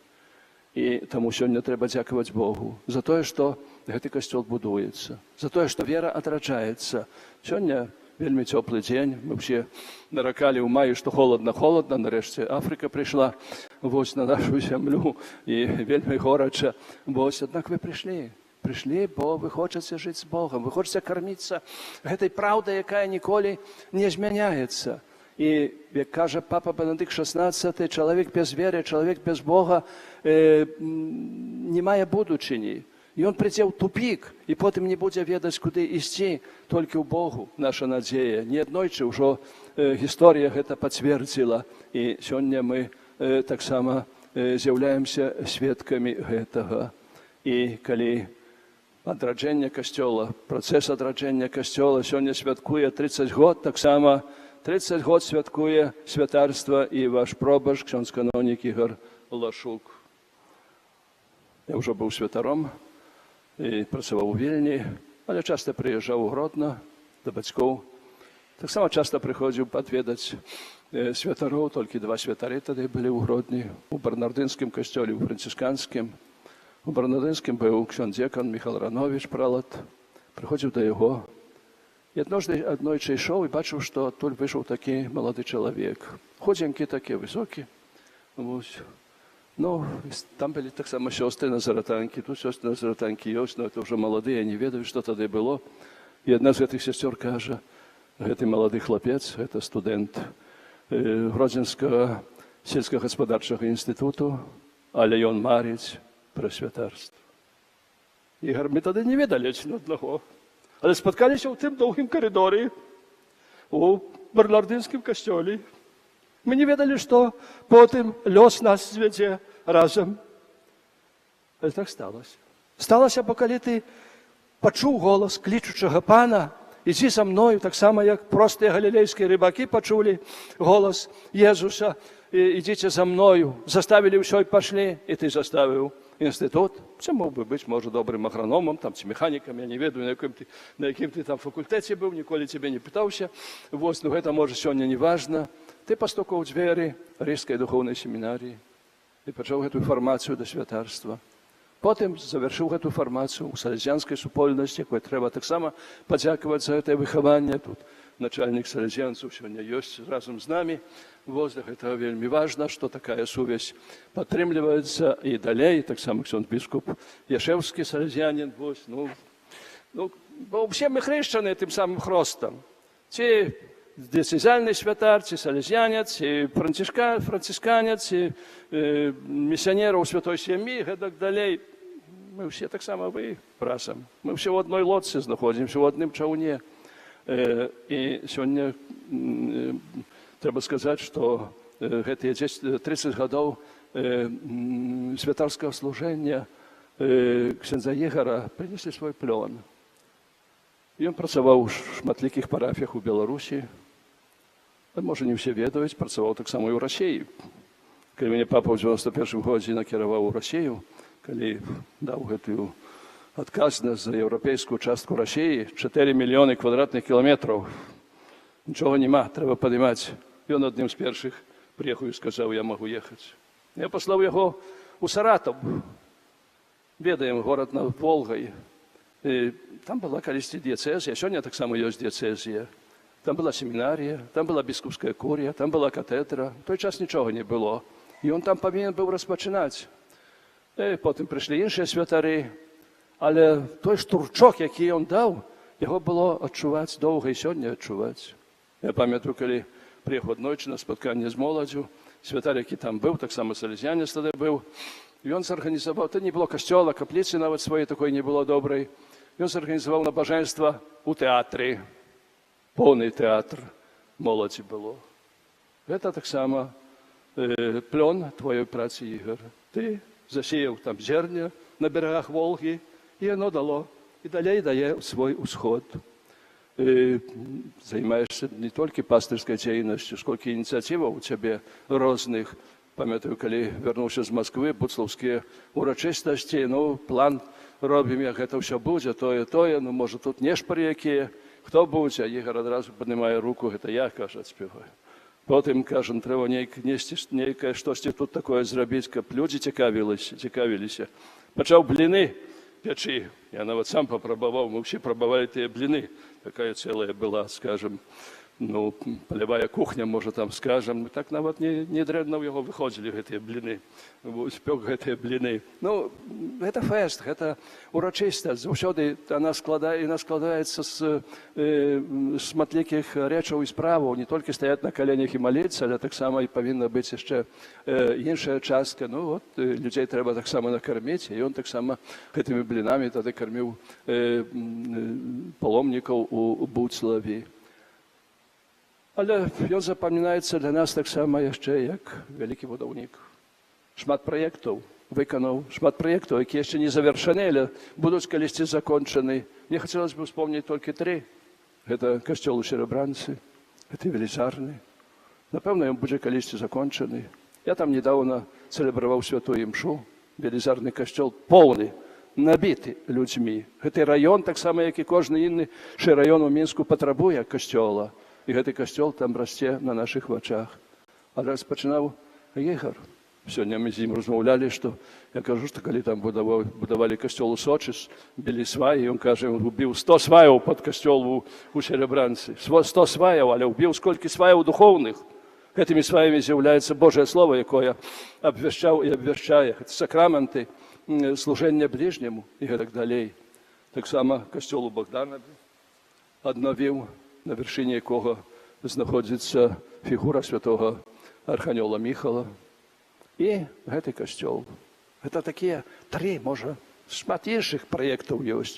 І таму сёння трэба дзякаваць Богу за тое, што гэты касцёл будуецца, за тое, што вера адраджаецца. Сёння вельмі цёплы дзень. Мы ўсе наракалі ў маі, што холодна, холодна, нарэшце Афрыка прыйшла вось на нашу зямлю, і вельмі горача. Вось, аднак вы прыйшлі. Прыйшлі, бо вы хочаце жыць з Богам, вы хочаце карміцца гэтай праўдай, якая ніколі не змяняецца. І, як кажа папа Бенедыкт XVI, чалавек без веры, чалавек без Бога не мае будучыні. Ён прыйдзе ў тупік і потым не будзе ведаць, куды ісці, толькі ў Богу наша надзея. Неаднойчы ўжо гісторыя гэта пацвердзіла. І сёння мы таксама з'яўляемся сведкамі гэтага. І калі адраджэнне касцёла, працэс адраджэння касцёла сёння святкуе 30 год, таксама 30 год святкуе святарства і ваш пробашч, ксёндз канонік Ігар Лашук. Я ўжо быў святаром і працаваў у Вільні, але часта прыязджаў у Гродна да бацькоў. Таксама часта прыходзіў падведаць святароў, толькі два святары тады былі ў Гродні, у бернардынскім касцёле, у францысканскім. У бернардынскім быў ксёндз дзекан Міхал Ранович, пралат. Прыходзіў да яго. І аднойчы ішоў і бачыў, што адтуль выйшаў такі малады чалавек. Худзенькі такі, высокі. Вось. Ну, там былі таксама сёстры назаратанкі, тут сёстры назаратанкі ёсць, но это ўжо маладыя, не ведаю, што тады было. І адна з гэтых сясцёр кажа: «Гэты малады хлапец, гэта студэнт Гродзенскага сельскагаспадарчага інстытуту, але ён марыць пра святарства». Ігар, мы тады не ведалі адзін аднаго, але спаткаліся ў тым доўгім калідоры у бернардынскім касцёле. Мы не ведалі, што потым лёс нас звядзе разам. Але так сталася. Сталася, бо калі ты пачуў голас клічучага Пана: «Ідзі за мною», таксама як простыя галілейскія рыбакі пачулі голас Езуса: «Ідзіце за мною», заставілі ўсё і пашлі, і ты заставіў інстытут. Це мог бы быць, можа, добрым аграномам там ці механікам, я не ведаю, на якім ты там факультэце быў, ніколі цябе не пытаўся. Вось, ну, гэта, можа, сёння не важна. Ты пастукаў у дзверы Рыжскай духоўнай семінарыі і пачаў гэтую фармацыю да святарства. Потым завяршыў гэту фармацыю ў салезіянскай супольнасці, якой трэба таксама падзякаваць за гэтае выхаванне. Тут начальнік салезіянцаў сёння ёсць разам з намі. Вось, гэта вельмі важна, што такая сувязь падтрымліваецца і далей, таксама ксёндз біскуп Яшэўскі, салезіянін, вось, ну, бо ўсе мы хрышчаны тым самым хростам. Ці дыяцэзіяльны святар, ці салезіянец, ці францысканец, ці місіянер у Святой Сям'і, гэтак далей. Мы ўсе таксама вы разам. Мы ўсе ў адной лодцы знаходзімся, ў адным чаўне. І сёння трэба сказаць, што гэтыя 10, 30 гадоў святарскага служэння ксяндза Ігара прынеслі свой плён. Ён працаваў у шматлікіх парафіях у Беларусі. А можа, не ўсе ведаюць, працаваў таксама і ў Расіі. Калі мяне папа ў 91 годзе накіраваў у Расію, калі даў гэтую адказнасць за еўрапейскую частку Расіі, 4 мільёны квадратных кіламетраў, нічога няма, трэба падымаць. Ён адным з першых прыехаў і сказаў: «Я магу ехаць». Я паслаў яго у Саратаў. Ведаем, горад над Волгай. І там была калісьці дыяцэзія, сёння таксама ёсць дыяцэзія. Там была семінарія, там была біскупская курія, там была катедра. У той час нічога не было. І ён там павінен быў распачынаць. І потым прыйшлі іншыя святары, але той штурчок, які ён даў, яго было адчуваць доўга і сёння адчуваць. Я памятаю, калі прыехаў аднойчы на спатканне з моладзю, святар, які там быў, таксама салезіянец тады быў, ён зарганізаваў, то не было касцёла, капліцы нават сваёй такой не было добрай. Ён зарганізаваў набажэнства ў тэатры. Поўны тэатр моладзі было. Гэта таксама плён тваёй працы, Ігар. Ты засеяў там зерня на берагах Волгі, і яно дало і далей дае свой усход. Займаешся не толькі пастырскай дзейнасцю, сколькі ініцыятываў у цябе розных. Памятаю, калі вярнуўся з Масквы, будслаўскія урачыстасці, ну, план робім, як гэта ўсё будзе, тое, тое, ну, можа, тут нешпары якія, хто будзе, Ігар адразу паднімае руку: «Гэта я, — кажа, — спяваю». Потым, кажам, трэба несці нейкае штосьці тут такое зрабіць, каб людзі цікавіліся. Пачаў бліны пячы. Я нават сам папрабаваў, мы ўсе прабавалі тыя бліны. Такая цэлая была, скажем, ну, палявая кухня, можа, там, скажем, так нават не дрэнна ў яго выходзілі гэтыя бліны. Вось, пёк гэтыя бліны. Ну, гэта фэст, гэта урачыстасць. Заўсёды яна складаецца з шматлікіх рэчаў і справаў, не толькі стаяць на каленях і маліцца, але таксама і павінна быць яшчэ іншая частка. Ну, вот, людзей трэба таксама накарміць, і ён таксама гэтымі блінамі тады карміў паломнікаў у Будславі. Але ён запамінаецца для нас таксама яшчэ як вялікі будаўнік. Шмат праектаў выканаў, шмат праектаў, якія яшчэ не завершаны, але будуць калісьці закончаны. Мне хацелось бы успомніць толькі тры. Гэта касцёл у Серабранцы, Гэты велізарны. Напэўна, ён будзе калісьці закончаны. Я там недавно цэлебраваў святую імшу. Велізарны касцёл поўны, набіты людзьмі. Гэты раён, таксама як і кожны іншы раён у Мінску, патрабуе касцёла. І гэты касцёл там расце на нашых вачах. А распачынаў Ігар. Сёння мы з ім размаўлялі, што я кажу, што калі там будавалі касцёл у Сочы, білі сваі, ён кажа, ён убіў 100 сваяў пад касцёл у Серабранцы. 100 сваяў, але ўбіў сколькі сваяў духоўных. Гэтымі сваямі з'яўляецца Божае Слово, якое абвяшчаў і абвяшчае, гэта сакраменты, служэння бліжняму і гэтак далей. Таксама касцёл у Богданаве аднавіў, на вяршыні якога знаходзіцца фігура святого арханёла Міхала. І гэты касцёл. Гэта такія тры, можа, шмат іншых праектаў ёсць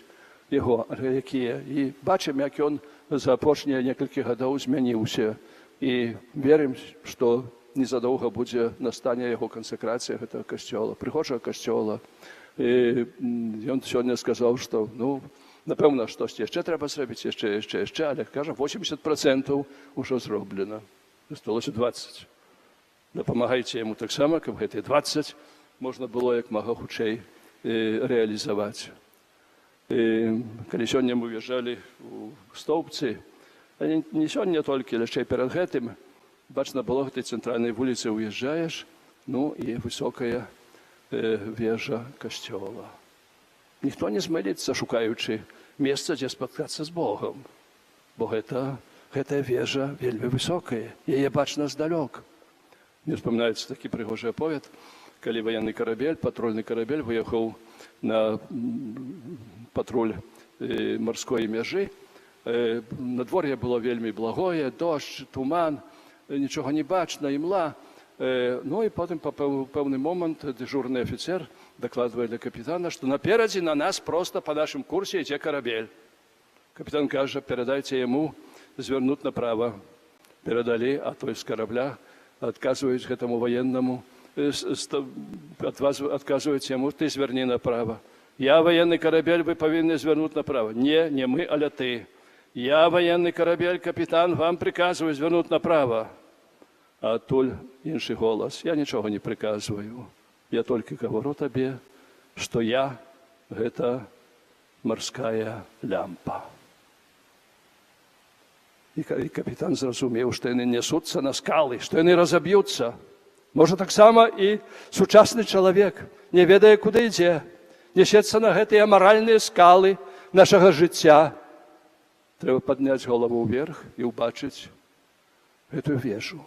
яго, якія. І бачым, як ён за апошнія некалькі гадоў змяніўся. І верым, што незадоўга будзе настане яго кансекрацыя гэтага касцёла, прыгожага касцёла. І ён сёння сказаў, што, ну, напэўна, штосьці яшчэ трэба зрабіць, яшчэ, яшчэ, яшчэ, але кажа, 80% ужо зроблена. Засталося 20. Дапамагайце яму таксама, каб гэтыя 20 можна было як мага хутчэй рэалізаваць. Калі сёння мы ўязджалі ў Стоўбцы, а не сёння толькі, але яшчэ і перад гэтым, бачна было, гэтай цэнтральнай вуліцы ўязджаеш, ну і высокая вежа касцёла. Ніхто не змыліцца, шукаючы месца, дзе спаткацца з Богам, бо гэтая вежа вельмі высокая, яе бачна здалёк. Мне вспоминаецца такі прыгожы аповед, калі ваенны карабель, патрульны карабель выехаў на патруль марской мяжы. Надвор'е было вельмі благое, дождж, туман, нічога не бачна, імла. Ну і потым па пэўны момант дзяжурны афіцер дакладвае для капітана, што наперадзе на нас проста па нашым курсе ідзе карабель. Капітан кажа: «Перадайце яму звярнуць направа». Перадалі, а той з карабля адказваюць гэтаму ваеннаму, адказваюць яму: «Ты звярні направа». «Я ваенны карабель, вы павінны звярнуць направа». «Не, не мы, але ты». «Я ваенны карабель, капітан, вам прыказваю звярнуць направа». А адтуль іншы голас: «Я нічога не прыказваю. Я толькі гавару табе, што я гэта марская лямпа». І капітан зразумеў, што яны несуцца на скалы, што яны разаб'юцца. Можа, таксама і сучасны чалавек не ведае, куды ідзе, несецца на гэтыя маральныя скалы нашага жыцця. Трэба падняць галаву ўверх і ўбачыць гэтую вежу,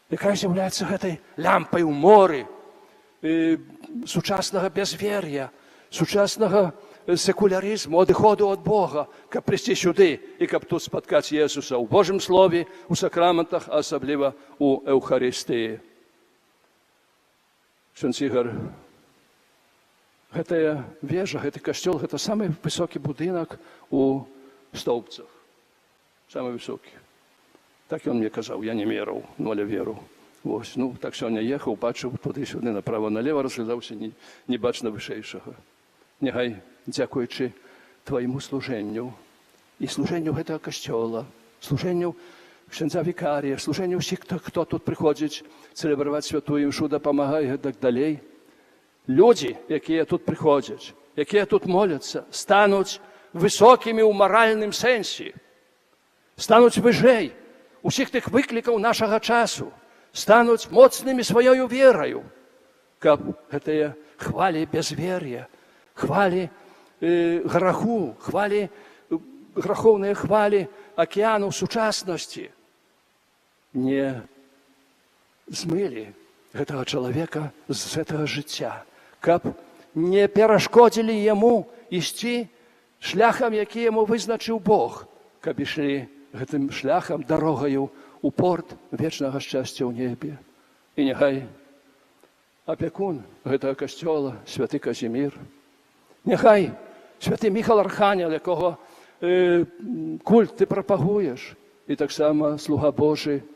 якая з'яўляецца гэтай лямпай у моры сучаснага бязвер'я, сучаснага секулярызму, адыходу ад Бога, каб прыйсці сюды і каб тут спаткаць Езуса ў Божым Слове, у сакраментах, а асабліва ў Эўхарыстыі. Ксёндз Ігар, гэтая вежа, гэты касцёл, гэта самы высокі будынак у Стоўбцах. Самы высокі. Так ён мне казаў, я не мераў, ну, але веру. Вось, ну, так сёння ехаў, бачыў туды-сюды, направа-налева разглядаўся, не бачна вышэйшага. Няхай, дзякуючы твайму служэнню і служэнню гэтага касцёла, служэнню ксяндза вікарія, служэнню ўсіх, хто тут прыходзіць цэлебраваць святую імшу, дапамагае і так далей. Людзі, якія тут прыходзяць, якія тут моляцца, стануць высокімі ў маральным сэнсе, стануць вышэй усіх тых выклікаў нашага часу, стануць моцнымі сваёю вераю, каб гэтыя хвалі бязвер'я, хвалі граху, грахоўныя хвалі акіяну сучаснасці не змылі гэтага чалавека з гэтага жыцця, каб не перашкодзілі яму ісці шляхам, які яму вызначыў Бог, каб ішлі гэтым шляхам, дарогаю у порт вечнага шчасця ў небе. І няхай апякун гэтага касцёла, святы Казімір, няхай святы Міхал Арханел, якога культ ты прапагуеш, і таксама слуга Божы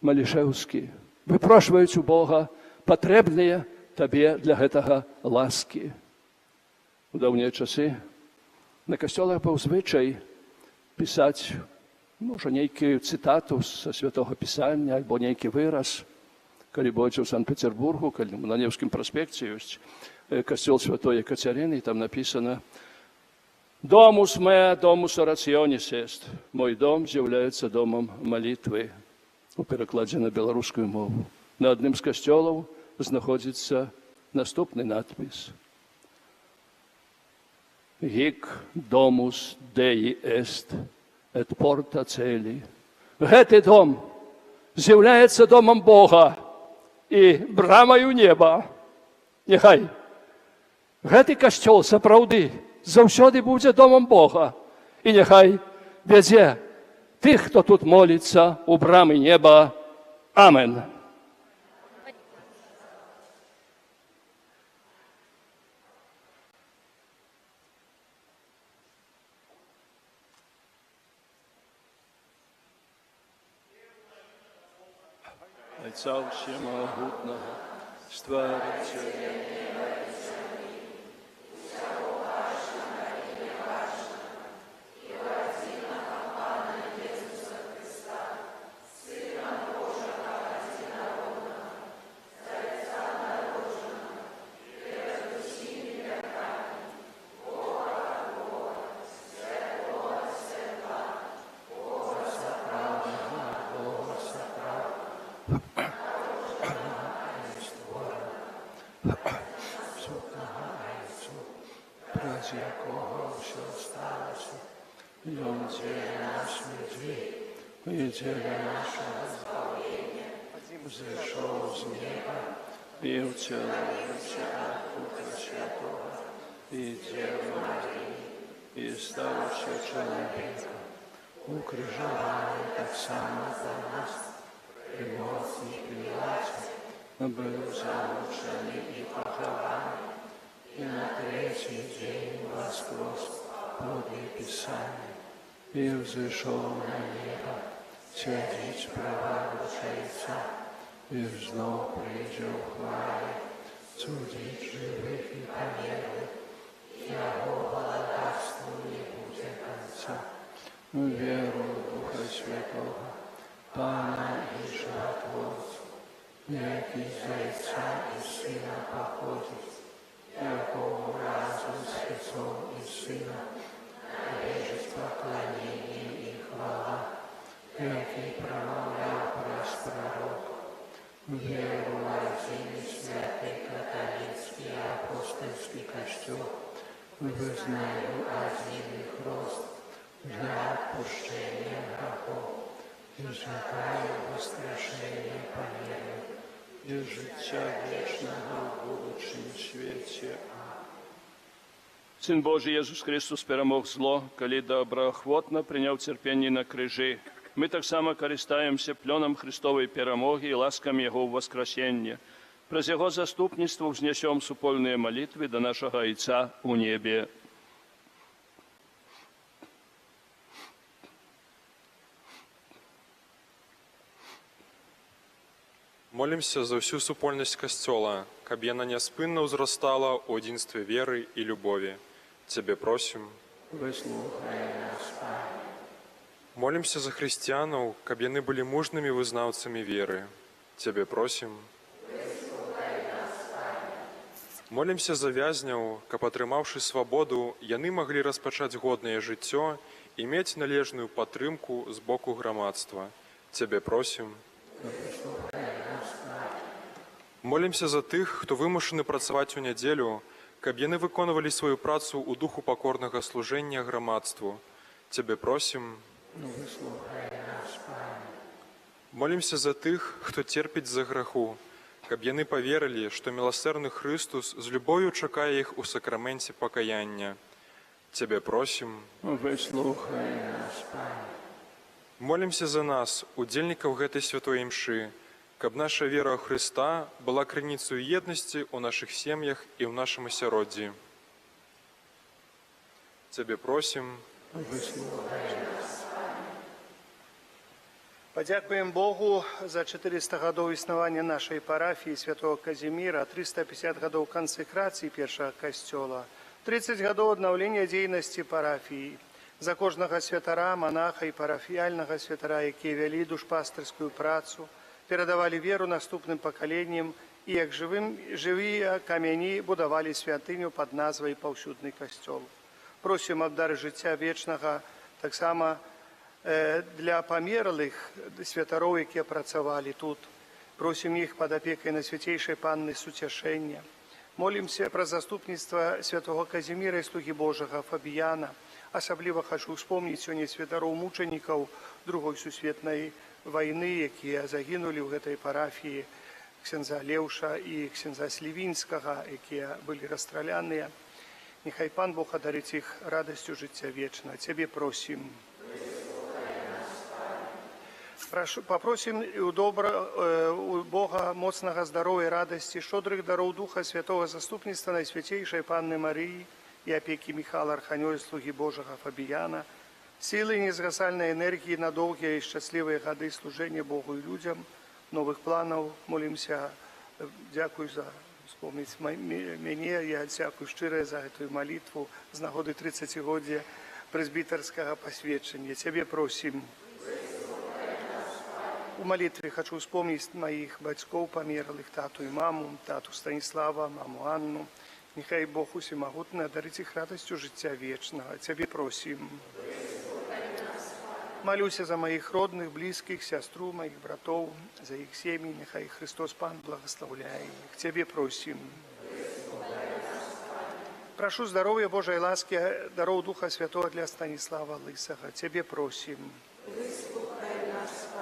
Малішэўскі, выпрошваюць у Бога патрэбныя табе для гэтага ласкі. У даўнія часы на касцёлах быў звычай пісаць Можа, нейкую цытату са Святога Пісання альбо нейкі выраз. Калі будзеце ў Санкт-Пецярбургу, калі на Неўскім праспекце ёсць касцёл Святой Екацярыны, там напісана: «Domus mea, domus orationis est». Мой дом з'яўляецца домам малітвы у перакладзе на беларускую мову. На адным з касцёлаў знаходзіцца наступны надпіс: «Hic domus Dei est et porta caeli». Гэты дом з'яўляецца домам Бога і брамаю неба. Няхай гэты касцёл сапраўды заўсёды будзе домам Бога, і няхай вядзе тых, хто тут моліцца, у брамы неба. Амен. Айца Усемагутнага, Стварыцеля праз якога ўсё сталася, Ён дзеля нас людзей і дзеля нашага збаўлення зышоў з неба і ўцелавіўся ад Духа Святога і Дзевы Марыі, і стаўся чалавекам, укрыжаваны таксама па нас пры Понцыі Пілаце, быў замучаны і пахаваны, і на трэці дзень уваскрос паводле Пісання, і ўзышоў на неба, сядзіць праваруч Айца, і зноў прыйдзе ў хвале, судзіць жывых і памерлых, Яго валадарству не будзе канца. Веру ў Духа Святога, Пана і Жыватворцу, які з Айца і Сына паходзіць, якому разам з Айцом і Сынам належыць пакланенне і хвала, які прамаўляў праз прарокаў. Веру ў адзін і святы каталіцкі апостальскі Касцёл, вызнаю адзін хрост для адпушчэння грахоў і чакаю ўваскрашэння памерлых і жыцця вечнага ў будучым свеце. Сын Божы Езус Хрыстус перамог зло, калі добраахвотна прыняў цярпенні на крыжы. Мы таксама карыстаемся плёнам Хрыстовай перамогі і ласкамі Яго ўваскрасення. Праз Яго заступніцтва ўзнясём супольныя малітвы да нашага Айца ў небе. Молімся за ўсю супольнасць Касцёла, каб яна няспынна ўзрастала ў адзінстве веры і любові. Цябе просім. Выслухай нас, Пане. Молімся за хрысціянаў, каб яны былі мужнымі вызнаўцамі веры. Цябе просім. Молімся за вязняў, каб, атрымаўшы свабоду, яны маглі распачаць годнае жыццё і мець належную падтрымку з боку грамадства. Цябе просім. Молімся за тых, хто вымушаны працаваць у нядзелю, каб яны выконвалі сваю працу ў духу пакорнага служэння грамадству. Цябе просім. Молімся за тых, хто церпіць з-за граху, каб яны паверылі, што міласэрны Хрыстус з любоўю чакае іх у сакраменце пакаяння. Цябе просім. Выслухай нас, Пане. Молімся за нас, удзельнікаў гэтай святой імшы, каб наша вера ў Хрыста была крыніцаю еднасці ў нашых сем'ях і ў нашым асяроддзі. Цябе просім. Выслухай нас. Падзякуем Богу за 400 гадоў існавання нашай парафіі святого Казіміра, 350 гадоў кансекрацыі першага касцёла, 30 гадоў аднаўлення дзейнасці парафіі, За кожнага святара, манаха і парафіяльнага святара, якія вялі душпастырскую працу, перадавалі веру наступным пакаленням і як жывыя камяні будавалі святыню пад назвай «Паўсюдны касцёл». Просім аб дары жыцця вечнага таксама для памерлых святароў, якія працавалі тут. Просім іх пад апекай Найсвяцейшай Панны суцяшэння. Молімся пра заступніцтва святого Казіміра і слугі Божага Фабіяна. Асабліва хачу ўспомніць сёння святароў мучанікаў Другой сусветнай вайны, якія загінулі ў гэтай парафіі, ксяндза Леўша і ксяндза Слівінскага, якія былі расстраляныя. Няхай Пан Бог адарыць іх радасцю жыцця вечна. Цябе просім. Папросім у Бога моцнага здароўя, радасці, шчодрых дароў Духа Святога, заступніцтва Найсвяцейшай Панны Марыі і апекі Міхала Арханёла, слугі Божага Фабіяна, сілы і незгасальнай энергіі на доўгія і шчаслівыя гады служэння Богу і людзям, новых планаў. Молімся, дзякую за успомніць мяне, я дзякую шчыра за гэтую малітву з нагоды 30-годдзя прэзбітарскага пасвячэння. Цябе просім. У малітве хачу ўспомніць маіх бацькоў памерлых, тату і маму, тату Станіслава, маму Анну. Няхай Бог усемагутны адарыць іх радасцю жыцця вечнага. Цябе просім. Малюся за маіх родных, блізкіх, сястру, маіх братоў, за іх сем'і, няхай Хрыстос Пан благаслаўляе іх. Цябе просім. Прашу здароўя, Божай ласкі, дароў Духа Святога для Станіслава Лысага. Цябе просім.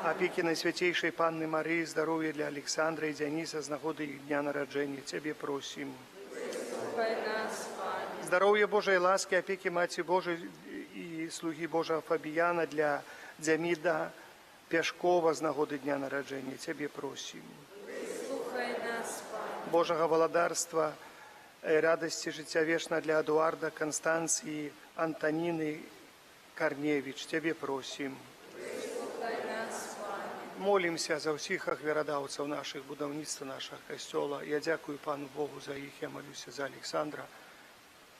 Апекі Найсвяцейшай Панны Марыі, здароўя для Александра і Дзяніса з нагоды іх дня нараджэння. Цябе просім. Здароўя, Божай ласкі, апекі Маці Божай і слугі Божага Фабіяна для Дзяміда Пяшкова з нагоды дня нараджэння. Цябе просім. Божага валадарства, радасці жыцця вечна для Эдуарда, Канстанцыі, Антаніны Карневіч. Цябе просім. Молімся за ўсіх ахвярадаўцаў нашых будаўніцтва нашага касцёла. Я дзякую Пану Богу за іх, я малюся за Александра.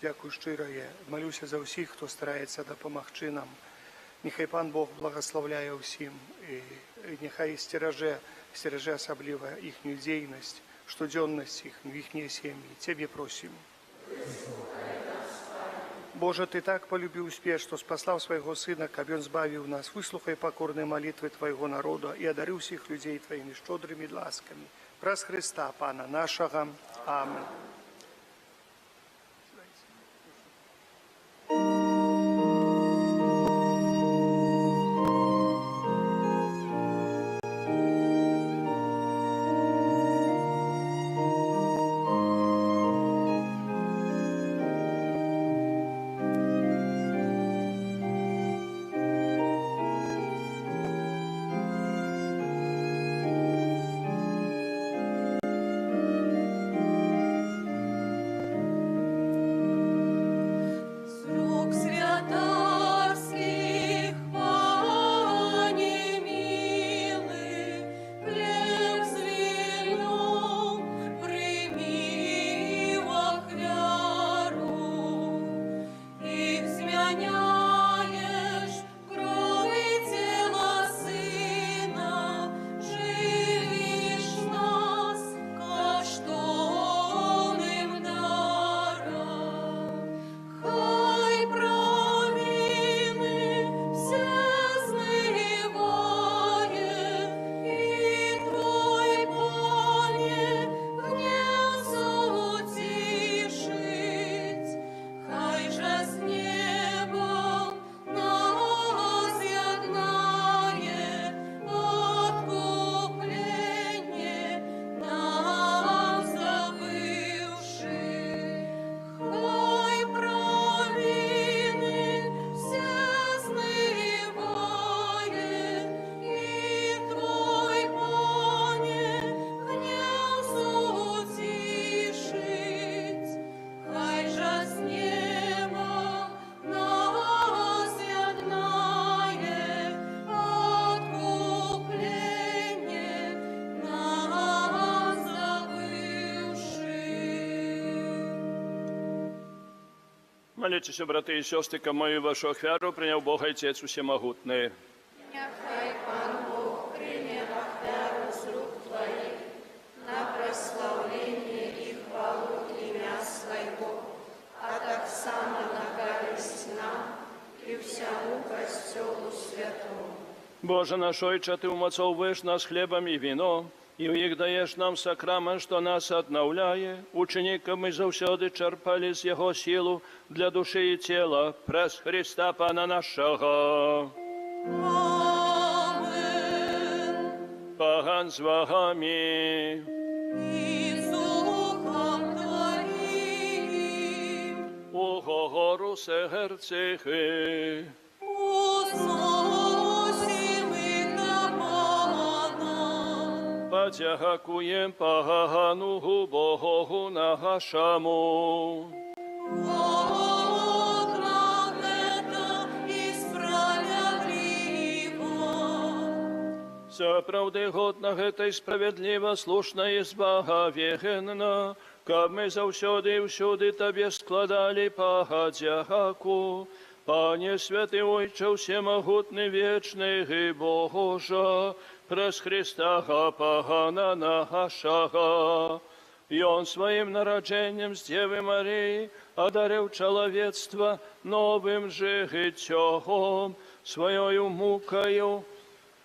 Дзякую шчыра, я малюся за ўсіх, хто стараецца дапамагчы нам. Няхай Пан Бог благаслаўляе ўсім, і няхай сцеражэ асабліва іхнюю дзейнасць, штодзённасць іхнюю, іхнія сем'і. Цябе просім. Божа, Ты так полюбіў свет, што спаслаў свайго Сына, каб Ён збавіў нас. Выслухай пакорныя малітвы Твайго народа і адарыў усіх людзей Тваімі шчодрымі ласкамі. Праз Хрыста, Пана нашага. Амэн. Маліцеся, браты і сёстры, каб маю і вашу ахвяру прыняў Бог Айцец Усемагутны. Няхай Пан Бог прыме ахвяру з рук Тваіх на праслаўленне і хвалу імя Свайго, а таксама на карысць нам і ўсяму Касцёлу Святому. Божа наш Ойча, Ты ўмацоўваеш нас хлебам і віном, і ў іх даеш нам сакрамант, што нас аднаўляе. Учыні, каб мы заўсёды чэрпалі з яго сілу для душы і цела, праз Хрыста Пана нашага. Амэн. Пан з вамі. І з духам Тваім. Угору сэрцы. Узносім іх да Пана. Падзякуем Пану Богу нашаму. Годна гэта і справядліва. Сапраўды годна гэта і справядліва, слушна і збавенна, каб мы заўсёды і ўсюды Табе складалі падзяку. Пане святы Ойча ўсемагутны, вечны і Божа, праз Хрыста Пана нашага. Ён сваім нараджэннем з Дзевы Марыі адарыў чалавецтва новым жыццём, сваёю мукаю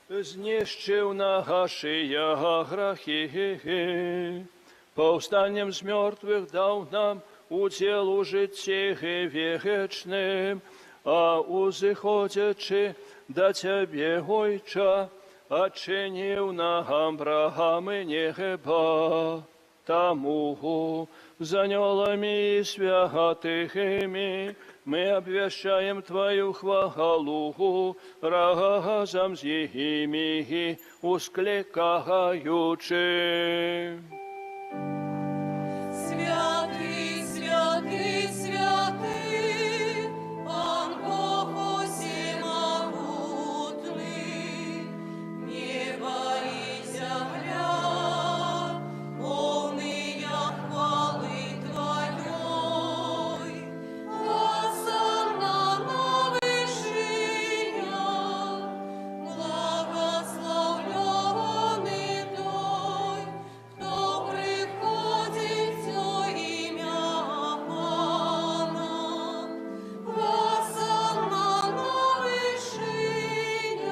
знішчыў нашыя грахі. Паўстаннем з мёртвых даў нам удзел у жыцці вечным, а узыходзячы да Цябе, Ойча, адчыніў нам брамы неба. Таму з анёламі і святымі мы абвяшчаем Тваю хвалу, разам з імі усклікаючы. Святы, святы, святы, Пан Бог усемагутны, неба і зямля, поўныя хвалы Тваёй. Гасанна на вышынях, благаслаўлёны той, хто прыходзіць у імя Пана. Гасанна на вышынях.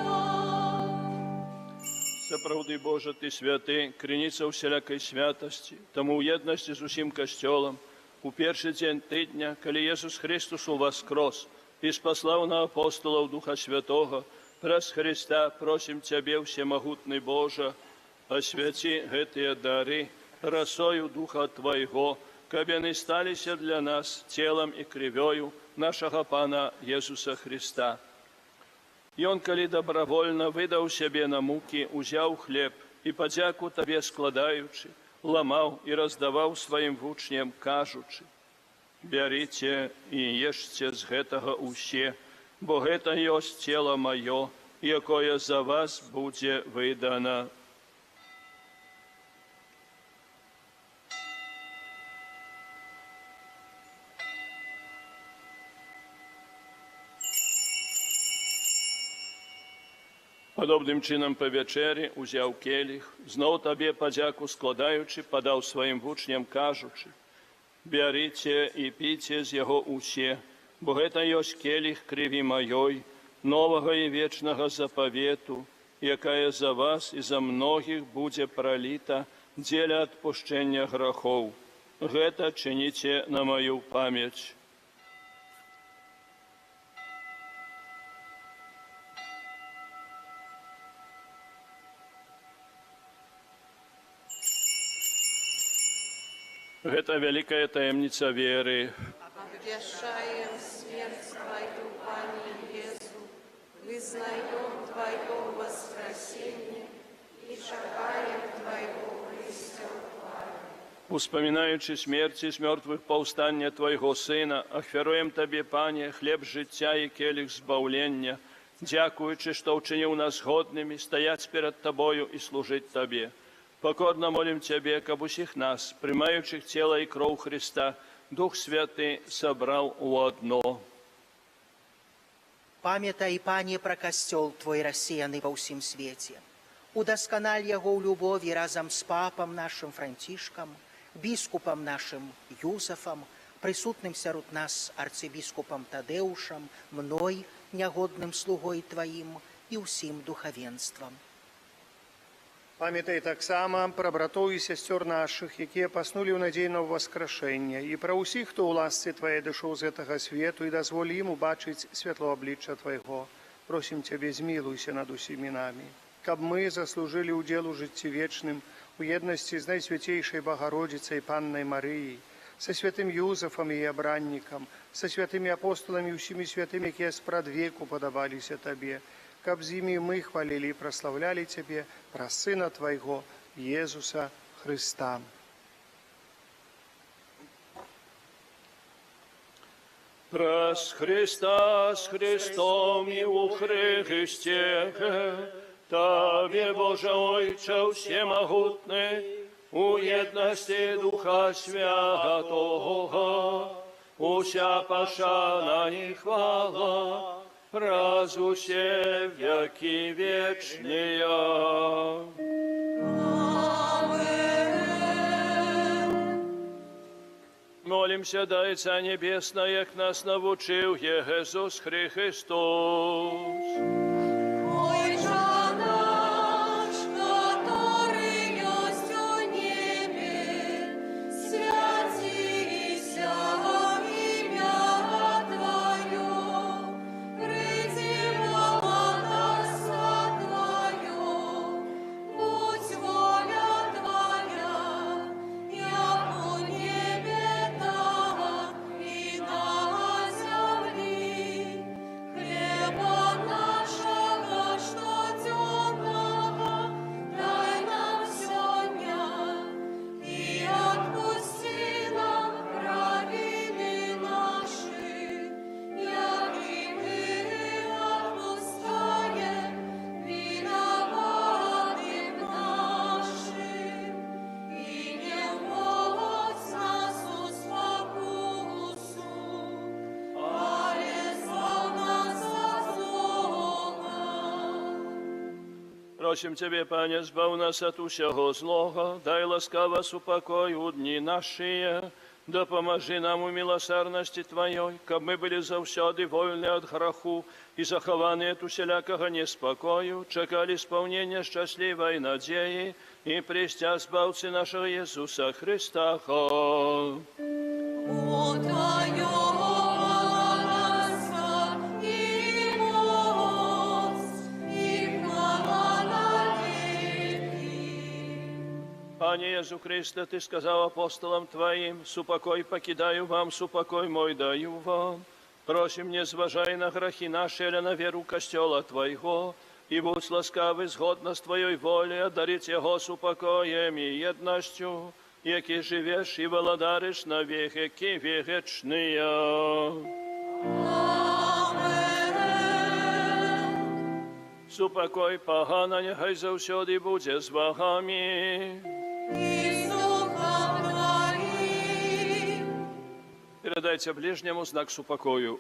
Сапраўды, Божа, Ты святы, крыніца ўсялякай святасці, таму ў еднасці з усім Касцёлам, у першы дзень тыдня, калі Езус Хрыстус уваскрос і спаслаў на апосталаў Духа Святога, праз Хрыста просім Цябе, усемагутны Божа, асвяці гэтыя дары расою Духа Твайго, каб яны сталіся для нас целам і крывёю нашага Пана Езуса Хрыста. Ён, калі добравольна выдаў сябе на мукі, узяў хлеб і, падзяку Табе складаючы, ламаў і раздаваў сваім вучням, кажучы: «Бярыце і ешце з гэтага ўсе, бо гэта ёсць цела маё, якое за вас будзе выдана». Падобным чынам па вячэры узяў келіх, зноў Табе падзяку складаючы, падаў сваім вучням, кажучы: «Бярыце і піце з яго ўсе, бо гэта ёсць келіх крыві маёй, новага і вечнага запавету, якая за вас і за многіх будзе праліта дзеля адпушчэння грахоў. Гэта чыніце на маю памяць». Гэта вялікая таямніца веры. Абвяшчаем смерць Тваю, Пане Езу, вызнаём Тваё ўваскрасенне і чакаем Твайго прыйсця ў хвале. Успамінаючы смерць і з мёртвых паўстанне Твайго Сына, ахвяруем Табе, Пане, хлеб жыцця і келіх збаўлення, дзякуючы, што ўчыніў нас годнымі стаяць перад Табою і служыць Табе. Пакорна молім Цябе, каб усіх нас, прымаючых цела і кроў Хрыста, Дух Святы сабраў у адно. Памятай, Пане, пра Касцёл Твой, рассеяны па ўсім свеце. Удасканаль яго ў любові разам з папам нашым Францішкам, біскупам нашым Юзафам, прысутным сярод нас арцыбіскупам Тадэушам, мной, нягодным слугой Тваім, і ўсім духавенствам. Памятай таксама пра братоў і сясцёр нашых, якія паснулі ў надзеі на ўваскрашэнне, і пра ўсіх, хто ў ласцы Тваёй адышоў з гэтага свету, і дазволь ім убачыць святло аблічча Твайго. Просім Цябе, змілуйся над усімі намі, каб мы заслужылі ўдзел у жыцці вечным у еднасці з Найсвяцейшай Багародзіцай Паннай Марыяй, са святым Юзафам, яе абраннікам, са святымі апосталамі і ўсімі святымі, якія спрадвеку падабаліся Табе, каб з імі мы хвалілі і праслаўлялі Цябе праз Сына Твайго, Езуса Хрыста. Праз Хрыста, з Хрыстом і ў Хрысце, Табе, Божа Ойча ўсемагутны, у еднасці Духа Святога, уся пашана і хвала, праз усе вякі вечныя. Молімся да Айца Нябеснага, як нас навучыў Езус Хрыстос. Ойча наш, каторы ёсць у небе, свяціся імя Тваё, прыйдзі валадарства Тваё, будзь воля Твая, як у небе, так і на зямлі. Хлеба нашага штодзённага дай нам сёння, і адпусці нам правіны нашы, як і мы адпускаем вінаватым нашым. І не ўводзь нас у спакусу, але збаў нас ад злога. Просім Цябе, Пане, збаў нас ад усяго злога, дай ласкава супакой у дні нашыя, дапамажы нам у міласэрнасці Тваёй, каб мы былі заўсёды вольныя ад граху і захаваныя ад усялякага неспакою, чакалі спаўнення шчаслівай надзеі і прыйсця Збаўцы нашага Езуса Хрыста. Бо Тваё валадарства і моц, і хвала навекі. Пане Езу Хрысце, Ты сказаў апосталам Тваім: «Супакой пакідаю вам, супакой мой даю вам». Просім, не зважай на грахі нашы, але на веру Касцёла Твайго, і будзь ласкавы згодна з Тваёй воляй адарыць яго супакоем і еднасцю, які жывеш і валадарыш на векі вечныя. Амэн. Супакой Пана няхай заўсёды будзе з вамі. І з духам Тваім. Перадайце бліжняму знак супакою.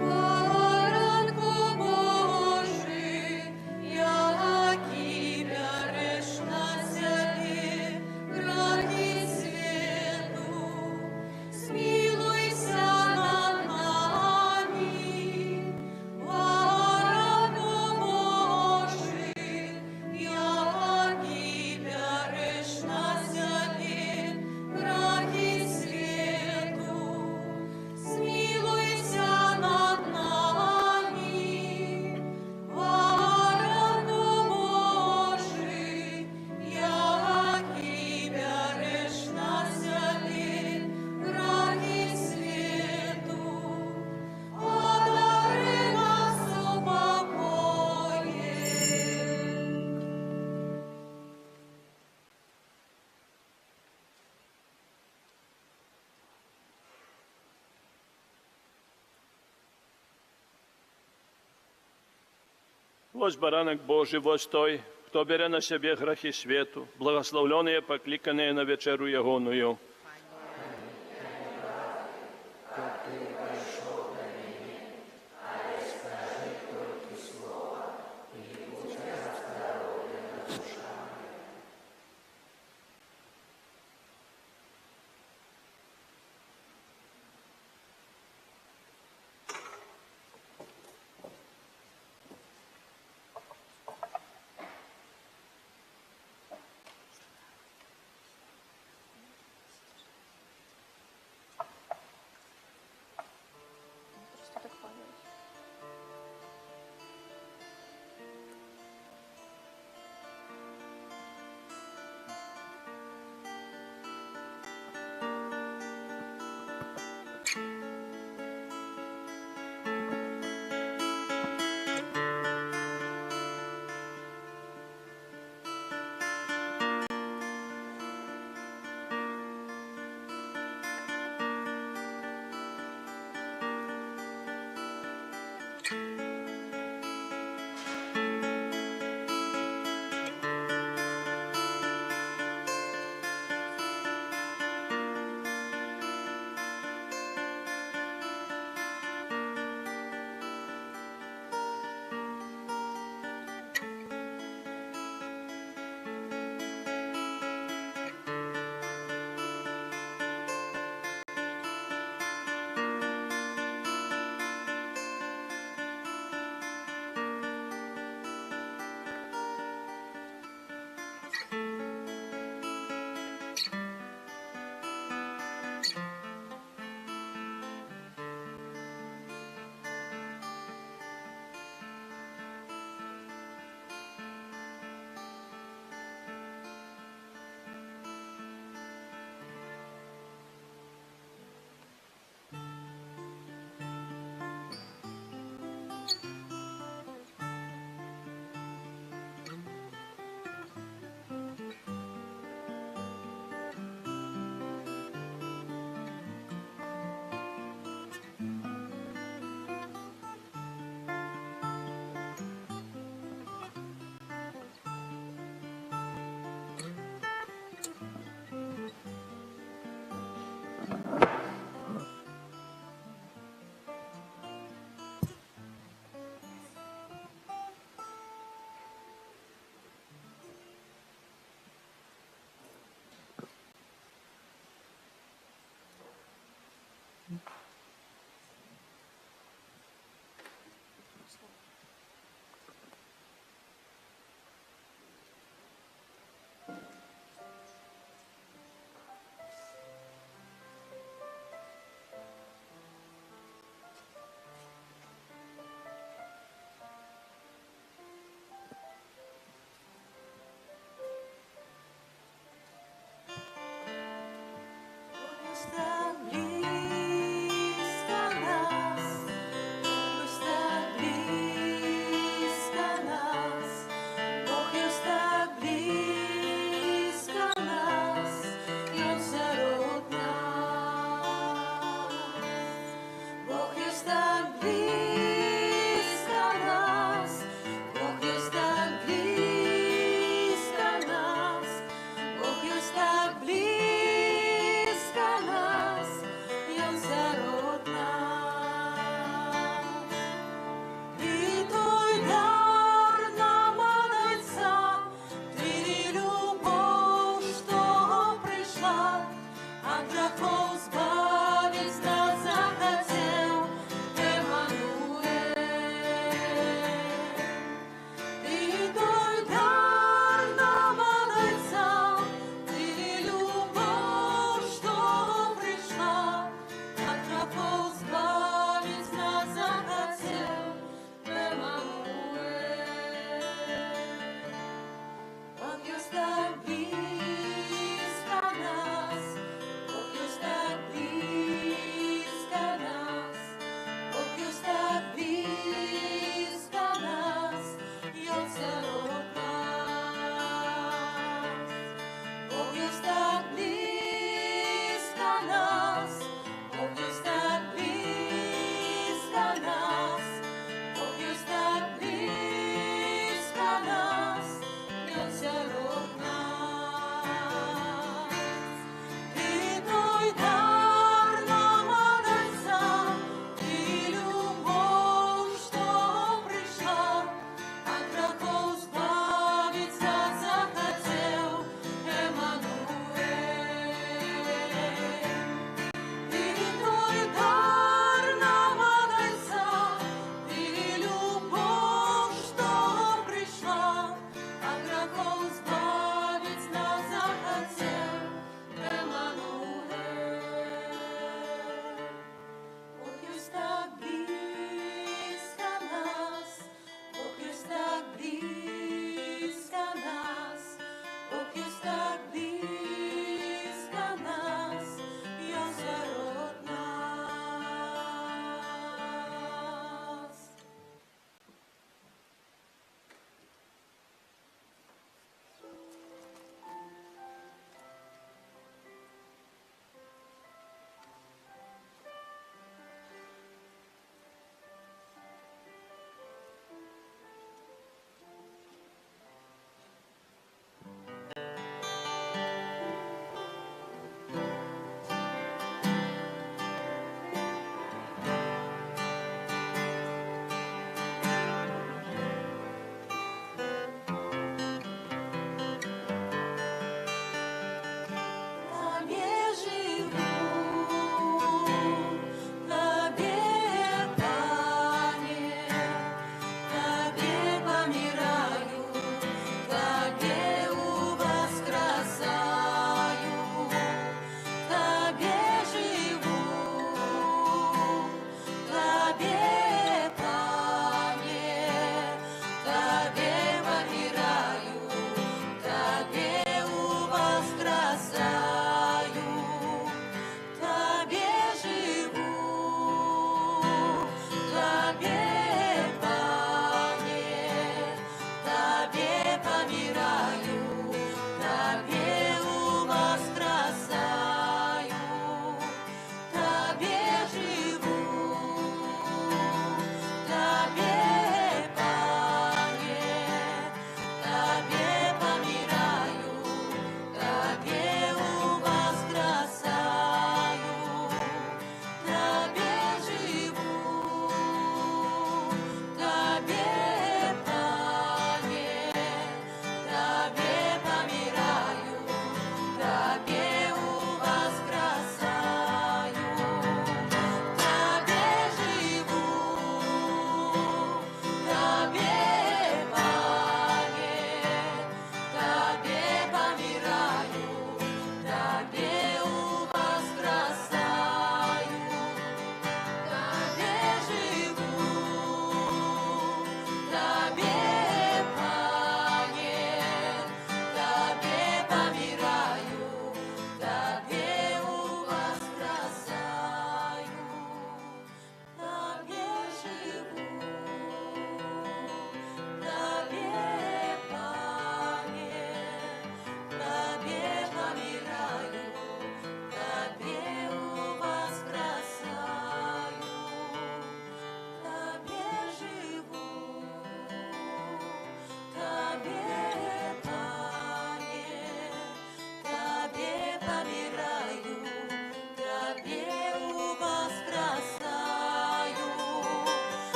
Баранку Божы, які бярэш на сябе грахі свету, змілуйся над намі. Вось Баранак Божы, вось той, хто бярэ на сябе грахі свету, благаслаўлёныя, пакліканыя на вячэру Ягоную.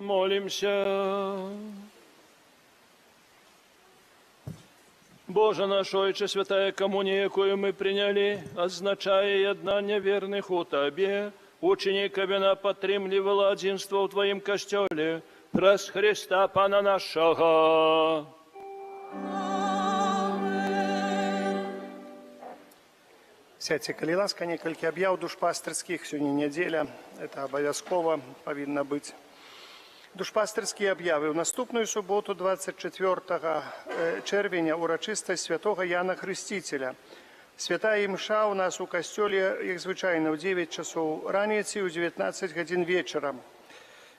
Молімся. Божа наш Ойча, святая камунія, якую мы прынялі, адзначае яднанне верных у Табе, учыні, каб яна падтрымлівала адзінства ў Тваім Касцёле, праз Хрыста Пана нашага. Сядзьце, калі ласка, некалькі аб'яў душпастырскіх. Сёння нядзеля, это абавязкова павінна быць. Душпастырскія аб'явы. У наступную суботу, 24 чэрвеня, урачыстасць святога Яна Хрысціцеля. Святая імша у нас у касцёле, як звычайна, ў 9 часоў раніцы і ў 19 гадзін вечара.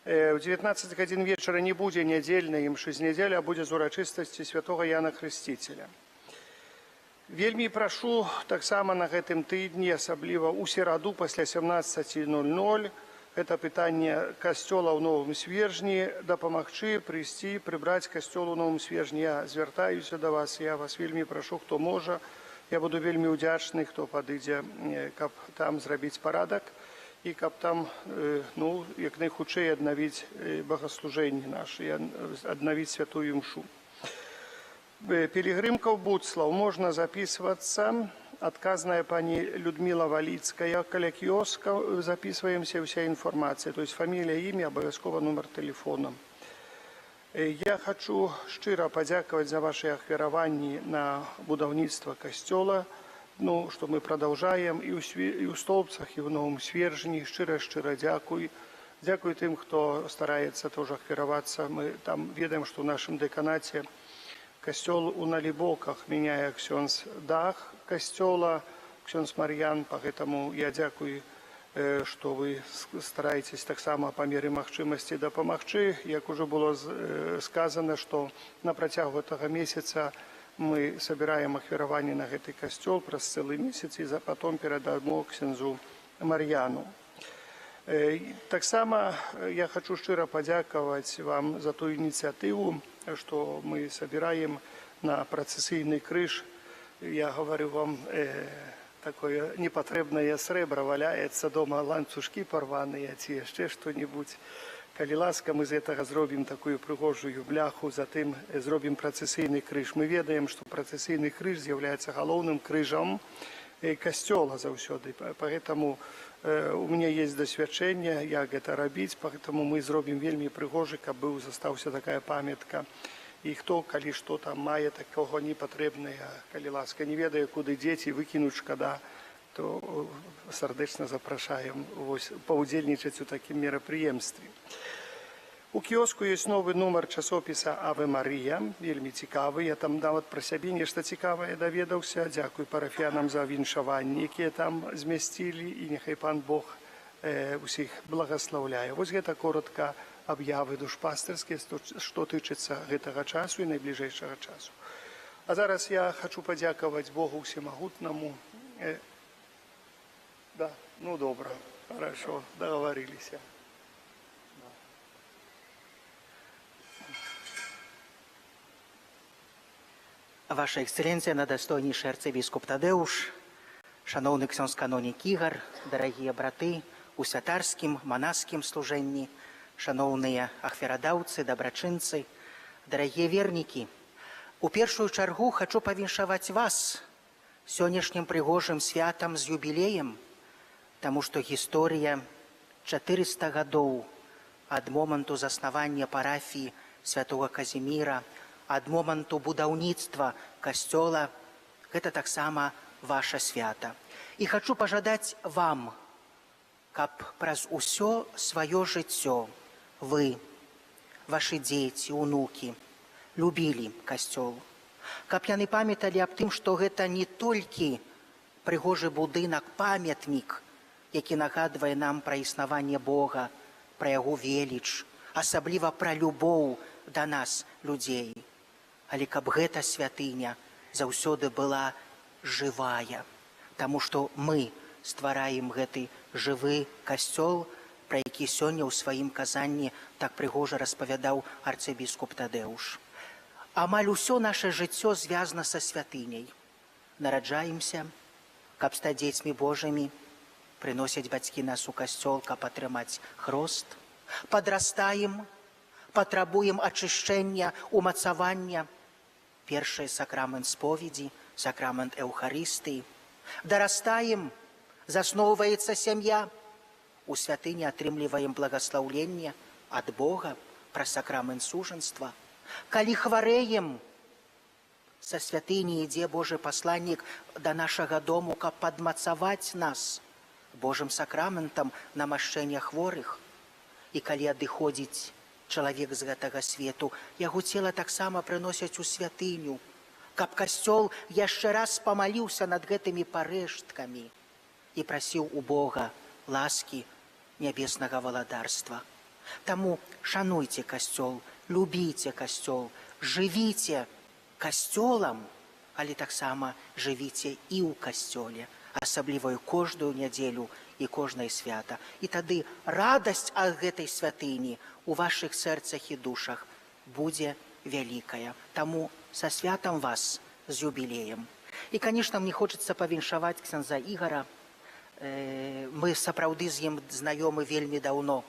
У 19 гадзін вечара не будзе нядзельнай імшы з нядзелі, а будзе з урачыстасці святога Яна Хрысціцеля. Вельмі прашу таксама на гэтым тыдні, асабліва ў сераду пасля 17:00, гэта пытанне касцёла ў Новым Свержні, дапамагчы прыйсці, прыбраць касцёл у Новым Свержні. Я звяртаюся да вас, я вас вельмі прашу, хто можа. Я буду вельмі ўдзячны, хто падыдзе, каб там зрабіць парадак і каб там, як найхутчэй аднавіць богаслужэнні нашы, аднавіць святую імшу. Пілігрымка ў Будслаў, можна записываться. Адказная пані Людмила Валіцкая. Каля кіоска записываемся, вся інфармацыя, то есть фамілія, імя, абавязкова нумар тэлефона. Я хачу шчыра падзякаваць за вашы ахвяраванні на будаўніцтва касцёла, што мы прадаўжаем і ў Столбцах, і ў Новым Свержні. Шчыра-шчыра дзякуй. Дзякуй тым, хто стараецца тоже ахвяравацца. Мы там ведаем, што ў нашым дэканаце касцёл у Налібоках мяняе ксёндз дах касцёла, ксёндз Мар'ян, поэтому я дзякую, што вы стараецесь таксама па меры магчымасці дапамагчы. Як ужо было сказана, што на працягу гэтага месяца мы сабіраем ахвяраванне на гэты касцёл праз цэлы месяц і потом перадамо ксяндзу Мар'яну. Таксама я хачу шчыра падзякаваць вам за тую ініцыятыву, што мы сабіраем на працэсійны крыж. Я гаварю вам, такое непатрэбнае срэбра валяецца дома, ланцужкі парваныя ці яшчэ што-небудзь. Калі ласка, мы з гэтага зробім такую прыгожую бляху, затым зробім працэсійны крыж. Мы ведаем, што працэсійны крыж з'яўляецца галоўным крыжам касцёла заўсёды. Поэтому у мяне есть дасвячэнне, як гэта рабіць, поэтому мы зробім вельмі прыгожы, каб быў, застаўся такая памятка. І хто, калі што там мае такога непатрэбнае, калі ласка, не ведае, куды дзеці, выкінуць шкада, то сардэчна запрашаем паўдзельнічаць у такім мерапрыемстве. У кіоску ёсць новы нумар часопіса «Аве Марія», вельмі цікавы. Я там нават пра сябе нешта цікавае даведаўся. Дзякуй парафіянам за віншаванні, якія там змясцілі, і няхай пан Бог усіх благаслаўляе. Вось гэта коротка аб'явы душпастырскія, што тычыцца гэтага часу і найбліжэйшага часу. А зараз я хачу падзякаваць Богу Усемагутнаму. Да, ну добра, хорошо, дагаварыліся. Ваша Эксцэленцыя, надастойнейшы арцыбіскуп Тадэуш, шаноўны ксёндз канонік Ігар, дарагія браты у святарскім, манаскім служэнні, шаноўныя ахвярадаўцы, дабрачынцы, дарагія вернікі, у першую чаргу хачу павіншаваць вас сённяшнім прыгожым святам з юбілеем, таму што гісторыя 400 гадоў ад моманту заснавання парафіі святога Казіміра, ад моманту будаўніцтва касцёла, гэта таксама ваша свята. І хачу пажадаць вам, каб праз усё сваё жыццё вы, вашы дзеці, унукі, любілі касцёл. Каб яны памяталі аб тым, што гэта не толькі прыгожы будынак, памятнік, які нагадвае нам пра існаванне Бога, пра яго веліч, асабліва пра любоў да нас, людзей. Але каб гэта святыня заўсёды была жывая, таму што мы ствараем гэты жывы касцёл, пра які сёння ў сваім казанні так прыгожа распавядаў арцыбіскуп Тадэуш. Амаль усё наше жыццё звязана са святыняй. Нараджаемся, каб стаць дзецьмі Божымі, прыносяць бацькі нас у касцёл, каб атрымаць хрост. Падрастаем, патрабуем ачышчэння, умацавання. Першы сакрамент споведзі, сакрамент Эўхарыстыі. Дарастаем, засноўваецца сям'я. У святыні атрымліваем благаслаўленне ад Бога праз сакрамент сужанства. Калі хварэем, са святыні ідзе Божы пасланнік да нашага дому, каб падмацаваць нас Божым сакраментам намашчэння хворых. І калі адыходзіць чалавек з гэтага свету, яго цела таксама прыносяць у святыню, каб касцёл яшчэ раз памаліўся над гэтымі парэшткамі і прасіў у Бога ласкі нябеснага валадарства. Таму шануйце касцёл, любіце касцёл, жывіце касцёлам, але таксама жывіце і ў касцёле, асабліва ў кожную нядзелю і кожнае свята. І тады радасць ад гэтай святыні у вашых сэрцах і душах будзе вялікая. Таму са святам вас, з юбілеем. І, конечно, мне хочацца павіншаваць ксяндза Ігара. Мы сапраўды з ім знаёмы вельмі даўно.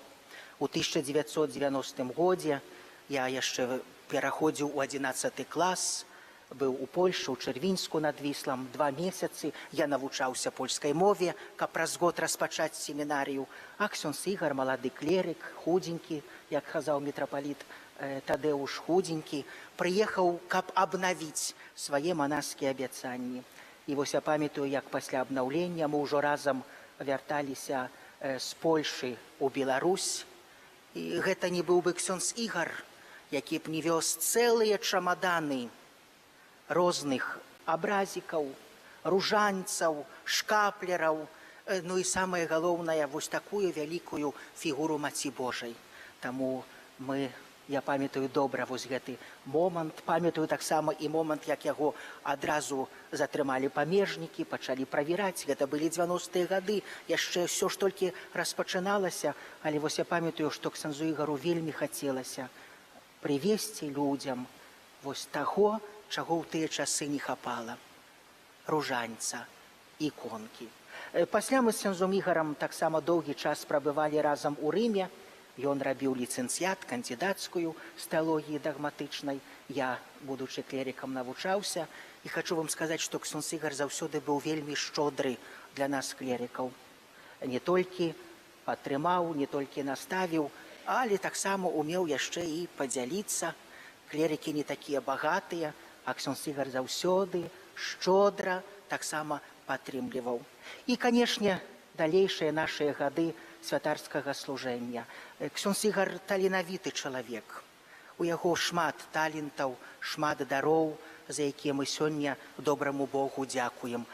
У 1990 годзе я яшчэ пераходзіў у 11 клас, быў у Польшы, у Чэрвінску над Віслам 2 месяцы. Я навучаўся польскай мове, каб праз год распачаць семінарыю. А ксёндз Ігар, малады клерык, худзенькі, як казаў мітрапаліт Тадэуш, худзенькі, прыехаў, каб абнавіць свае манаскія абяцанні. І вось я памятаю, як пасля абнаўлення мы ўжо разам вярталіся з Польшы ў Беларусь. І гэта не быў бы ксёндз Ігар, які б не вёз цэлыя чамаданы розных абразікаў, ружанцаў, шкаплераў, ну і самае галоўнае, вось такую вялікую фігуру Маці Божай. Таму я памятаю добра вось гэты момант, памятаю таксама і момант, як яго адразу затрымалі памежнікі, пачалі правяраць. Гэта былі 90-е гады, яшчэ ўсё ж толькі распачыналася, але вось я памятаю, што ксяндзу Ігару вельмі хацелася прывесці людзям вось таго, чаго ў тыя часы не хапала: ружанца, іконкі. Пасля мы з ксяндзом Ігарам таксама доўгі час прабывалі разам у Рыме. Ён рабіў ліцэнцыят, кандыдацкую з тэалогіі дагматычнай. Я, будучы клерікам, навучаўся. І хачу вам сказаць, што ксёндз Ігар заўсёды быў вельмі шчодры для нас, клерікаў. Не толькі падтрымаў, не толькі наставіў, але таксама умеў яшчэ і падзяліцца. Клерыкі не такія багатыя, а ксёндз Ігар заўсёды шчодра таксама падтрымліваў. І, канешне, далейшыя нашыя гады святарскага служэння. Ксёндз Ігар таленавіты чалавек. У яго шмат талентаў, шмат дароў, за якія мы сёння добраму Богу дзякуем.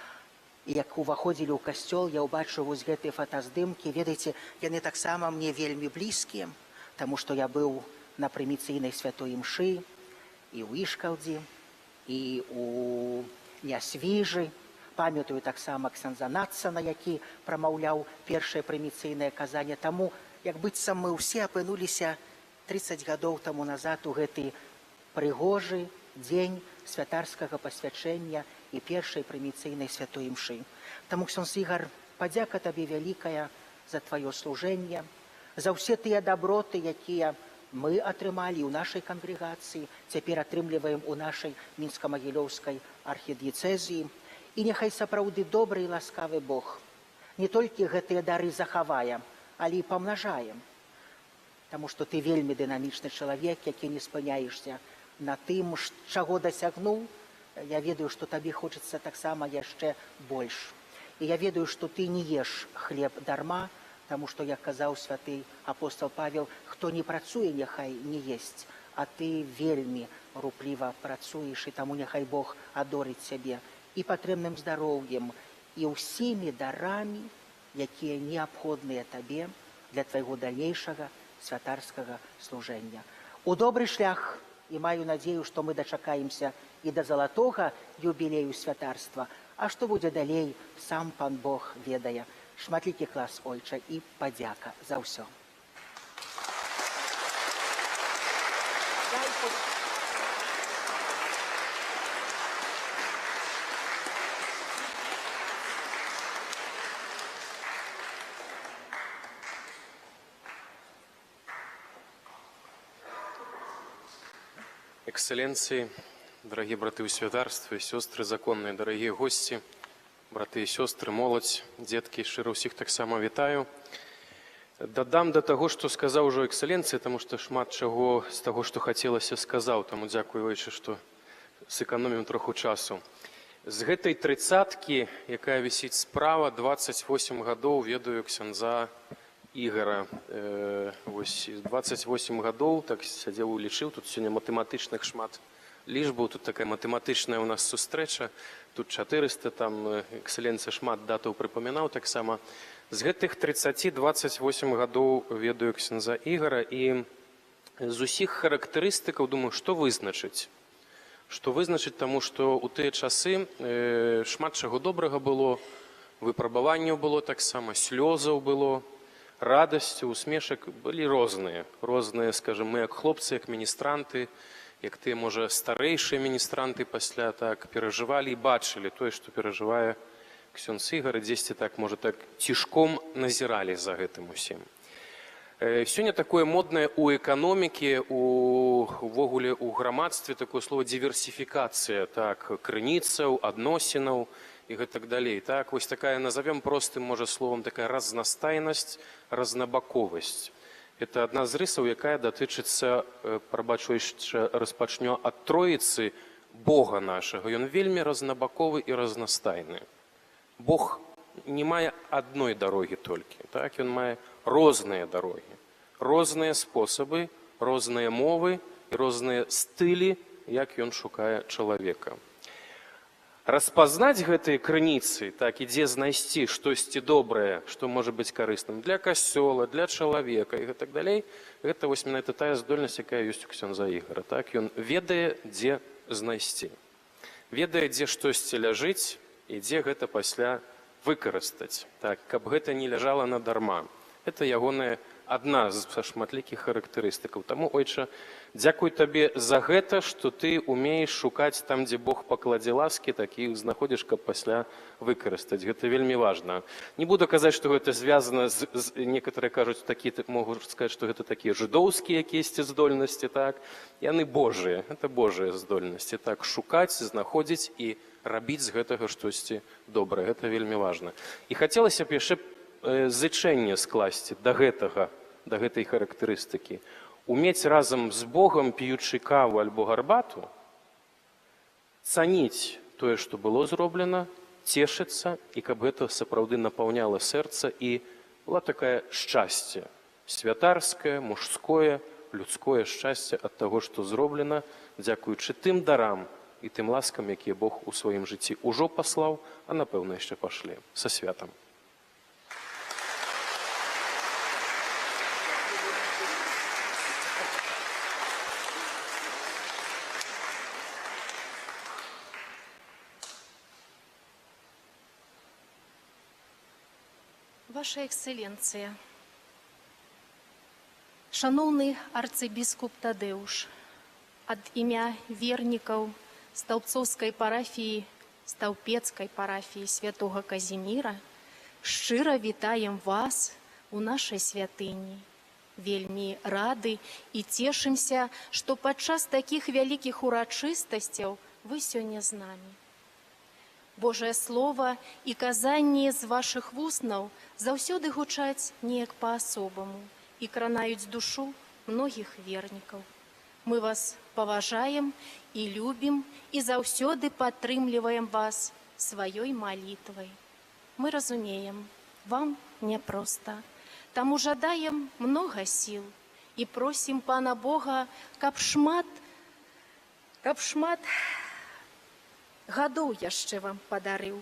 І як уваходзілі ў касцёл, я ўбачыў вось гэтыя фотаздымкі. Ведаеце, яны таксама мне вельмі блізкія, таму што я быў на прыміцыйнай святой імшы і ў Ішкалдзі, і ў Нясвіжы. Памятаю таксама ксяндза Нацана, які прамаўляў першае прыміцыйнае казанне. Таму, як быццам мы ўсе апынуліся 30 гадоў таму назад у гэты прыгожы дзень святарскага пасвячэння і першай прыміцыйнай святой імшы. Таму, ксёндз Ігар, падзяка табе вялікая за тваё служэнне, за ўсе тыя даброты, якія мы атрымалі ў нашай кангрэгацыі, цяпер атрымліваем у нашай мінска-магілёўскай архідыяцэзіі. І няхай сапраўды добры і ласкавы Бог не толькі гэтыя дары захавае, але і памнажае. Таму што ты вельмі дынамічны чалавек, які не спыняешся на тым, чаго дасягнуў. Я ведаю, што табе хочацца таксама яшчэ больш. І я ведаю, што ты не еш хлеб дарма, таму што, як казаў святы апостал Павел, хто не працуе, няхай не есць, а ты вельмі рупліва працуеш, і таму няхай Бог адорыць цябе і патрэбным здароўем, і ўсімі дарамі, якія неабходныя табе для твайго далейшага святарскага служэння. У добры шлях, і маю надзею, што мы дачакаемся і да залатога юбілею святарства, а што будзе далей, сам пан Бог ведае. Шматлікі клас, ойча, і падзяка за ўсё. Эксцэленцыі, дарагія браты ў святарстве, сёстры законныя, дарагія госці, браты і сёстры, моладзь, дзеткі, шчыра ўсіх таксама вітаю. Дадам да таго, што сказаў ужо эксцэленцыя, таму што шмат чаго з таго, што хацелася, сказаў, таму дзякую, ойча, што сэканомім троху часу. З гэтай трыццаткі, якая вісіць справа, 28 гадоў ведаю ксяндза Ігара. Вось 28 гадоў, так сядзеў і лічыў, тут сёння матэматычных шмат лічбаў, тут такая матэматычная ў нас сустрэча, тут 400, там эксцэленцыя шмат датаў прыпамінаў таксама. З гэтых 30 28 гадоў ведаю ксяндза Ігара, і з усіх характарыстыкаў думаю, што вызначыць? Што вызначыць, таму што ў тыя часы шмат чаго добрага было, выпрабаванняў было таксама, слёзаў было, радасці, усмешак былі розныя. Розныя, скажам, мы як хлопцы, як міністранты, як тыя, можа, старэйшыя міністранты пасля так перажывалі і бачылі тое, што перажывае ксёндз Ігар, і дзесьці так, можа, так цішком назіралі за гэтым усім. Сёння такое моднае ў эканомікі, увогуле ў грамадстве такое слово дыверсіфікацыя, так, крыніцаў, адносінаў і гэтак далей. Так, вось такая, назовём простым, можа, словом, такая разнастайнасць, разнабаковасць. Это адна з рысаў, якая датычыцца, прабачу, яшчэ распачню ад Троіцы, Бога нашага. Ён вельмі разнабаковы і разнастайны. Бог не мае адной дарогі толькі, так? Ён мае розныя дарогі, розныя спосабы, розныя мовы, розныя стылі, як ён шукае чалавека. Распазнаць гэтыя крыніцы, так, і дзе знайсці штосьці добрае, што можа быць карысным для касцёла, для чалавека і гэтак далей, гэта вось менавіта тая здольнасць, якая ёсць у ксяндза Ігара. Так? Ён ведае, дзе знайсці. Ведае, дзе штосьці ляжыць і дзе гэта пасля выкарыстаць, так, каб гэта не ляжала надарма. Это ягоная адна з шматлікіх характарыстыкаў. Таму, ойча, дзякуй табе за гэта, што ты умееш шукаць там, дзе Бог пакладзе ласкі, так і іх знаходзіш, каб пасля выкарыстаць. Гэта вельмі важна. Не буду казаць, што гэта звязана з некаторыя кажуць, такі, могуць сказаць, што гэта такія жыдоўскія якісьці здольнасці, так? Яны Божыя, это Божыя здольнасці, так, шукаць, знаходзіць і рабіць з гэтага штосьці добрае. Гэта вельмі важна. І хацелася б яшчэ зычэнне скласці да гэтага, да гэтай характарыстыкі. Умець разам з Богам, п'ючы каву альбо гарбату, цаніць тое, што было зроблена, цешыцца, і каб гэта сапраўды напаўняла сэрца і была такая шчасце, святарскае, мужское, людское шчасце ад таго, што зроблена, дзякуючы тым дарам і тым ласкам, якія Бог у сваім жыцці ўжо паслаў, а напэўна яшчэ пашле. Са святам. Ваша Эксцэленцыя, шаноўны арцыбіскуп Тадэуш, ад імя вернікаў стаўпцоўскай парафіі, стаўпецкай парафіі святога Казіміра, шчыра вітаем вас у нашай святыні. Вельмі рады і цешымся, што падчас такіх вялікіх урачыстасцяў вы сёння з намі. Божае слово і казанні з вашых вуснаў заўсёды гучаць неяк па-асобаму і кранаюць душу многіх вернікаў. Мы вас паважаем і любім і заўсёды падтрымліваем вас сваёй малітвай. Мы разумеем, вам няпроста. Таму жадаем многа сіл і просім Пана Бога, каб шмат гадоў яшчэ вам падарыў.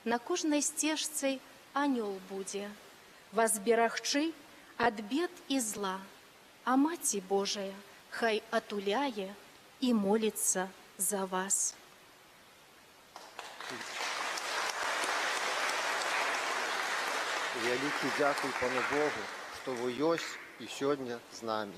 На кожнай сцежцы анёл будзе вас берагчы ад бед і зла, а Маці Божая хай атуляе і моліцца за вас. Вялікі дзякуй Пану Богу, што вы ёсць і сёння з намі.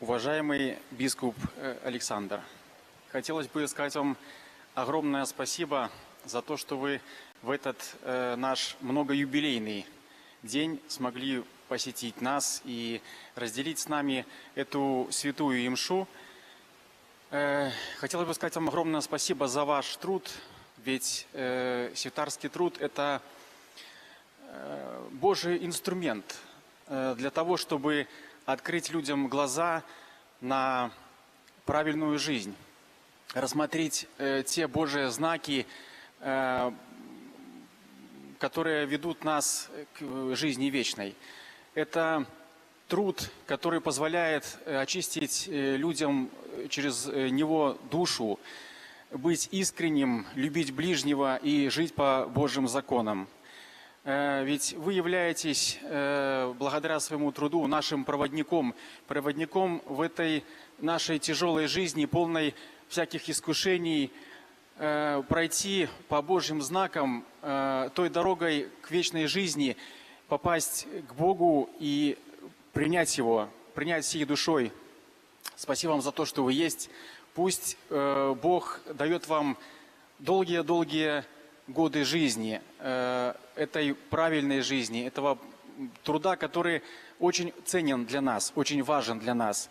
Уважаемый бискуп Александр, хотелось бы сказать вам огромное спасибо за то, что вы в этот наш многоюбилейный день смогли посетить нас и разделить с нами эту святую имшу. Хотелось бы сказать вам огромное спасибо за ваш труд, ведь святарский труд – это Божий инструмент для того, чтобы открыть людям глаза на правильную жизнь, рассмотреть те Божьи знаки, которые ведут нас к жизни вечной. Это труд, который позволяет очистить людям через него душу, быть искренним, любить ближнего и жить по Божьим законам. Ведь вы являетесь, благодаря своему труду, нашим проводником, проводником в этой нашей тяжелой жизни, полной всяких искушений, пройти по Божьим знакам той дорогой к вечной жизни, попасть к Богу и принять Его, принять всей душой. Спасибо вам за то, что вы есть. Пусть Бог дает вам долгие-долгие годы жизни, этой правильной жизни, этого труда, который очень ценен для нас, очень важен для нас.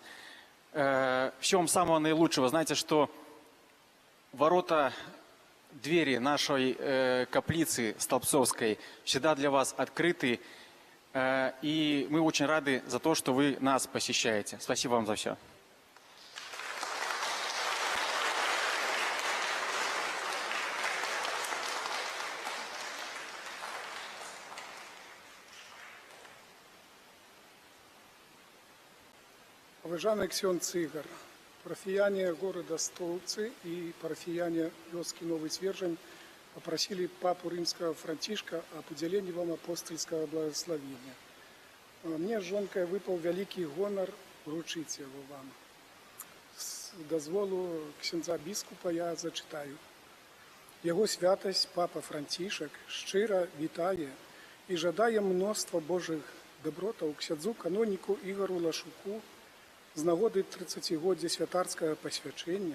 Всего вам самого наилучшего. Знаете, что ворота, двери нашей каплицы Столбцовской всегда для вас открыты. И мы очень рады за то, что вы нас посещаете. Спасибо вам за все. Паважаны ксёндз Ігар, парафіяне горада Стоўбцы і парафіяне вёскі Новы Свержань попросили папу римского Франтишка об уделении вам апостольского благословения. Мне з жонкай выпаў вялікі гонар уручыць яго вам. З дазволу ксяндза біскупа я зачытаю. Яго святасць папа Францішак шчыра вітае і жадае мноства Божых дабротаў ксяндзу каноніку Ігару Лашуку з нагоды 30-годдзя святарскага пасвячэння,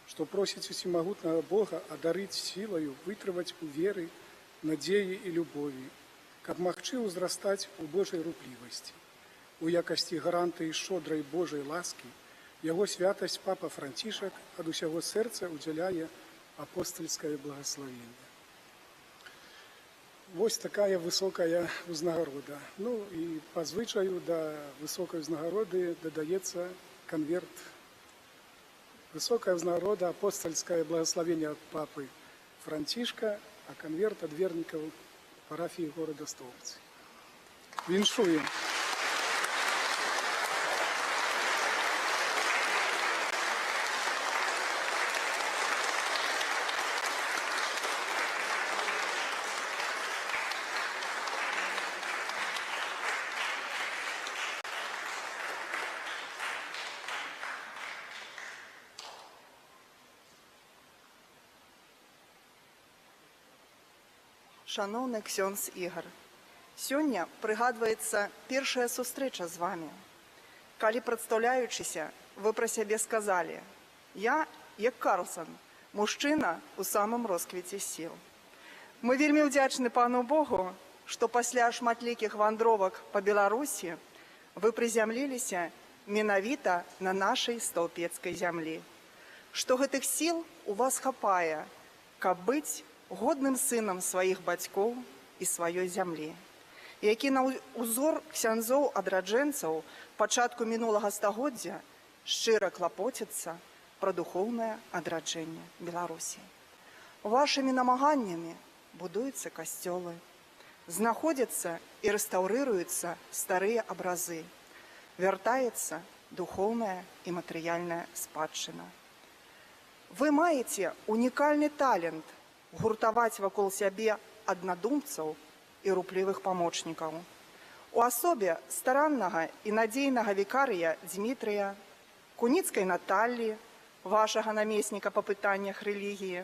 што просіць усемагутнага Бога адарыць сілаю вытрываць у веры, надзеі і любові, каб магчы ўзрастаць у Божай руплівасці. У якасці гарантыі шчодрай Божай ласкі яго святасць папа Францішак ад усяго сэрца удзяляе апостальскае благословенне. Вось такая высокая ўзнагарода. Ну і па звычаю да высокай узнагароды дадаецца конверт. Высокая ўзнагарода, апостальскае благословение ад папы Францішка, а конверт ад вернікаў парафіі горада Стоўбцы. Віншуем. Шаноўны ксёндз Ігар, сёння прыгадваецца першая сустрэча з вамі. Калі, прадстаўляючыся, вы пра сябе сказалі: «Я, як Карлсон, мужчына ў самым росквіце сіл». Мы вельмі ўдзячны пану Богу, што пасля шматлікіх вандровак па Беларусі вы прызямліліся менавіта на нашай стаўпецкай зямлі. Што гэтых сіл у вас хапае, каб быць годным сынам сваіх бацькоў і сваёй зямлі, які на ўзор ксяндзоў-адраджэнцаў пачатку мінулага стагоддзя шчыра клапоціцца пра духоўнае адраджэнне Беларусі. Вашымі намаганнямі будуюцца касцёлы, знаходзяцца і рэстаўрыруюцца старыя абразы, вяртаецца духоўная і матэрыяльная спадчына. Вы маеце унікальны талент гуртаваць вакол сябе аднадумцаў і руплівых памочнікаў. У асобе стараннага і надзейнага вікарыя Дмітрыя, Куніцкай Наталлі, вашага намесніка па пытаннях рэлігіі,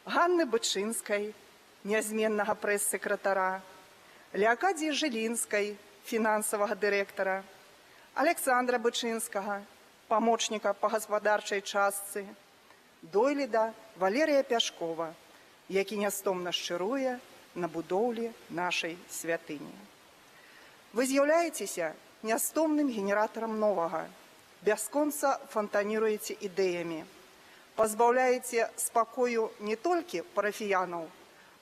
Ганны Бычынскай, нязменнага прэс-сакратара, Леакадіі Жылінскай, фінансавага дырэктара, Александра Бычынскага, памочніка па гаспадарчай частцы, дойліда Валерыя Пяшкова, які нястомна шчыруе на будоўлі нашай святыні. Вы з'яўляецеся нястомным генератарам новага, бясконца фантаніруеце ідэямі, пазбаўляеце спакою не толькі парафіянаў,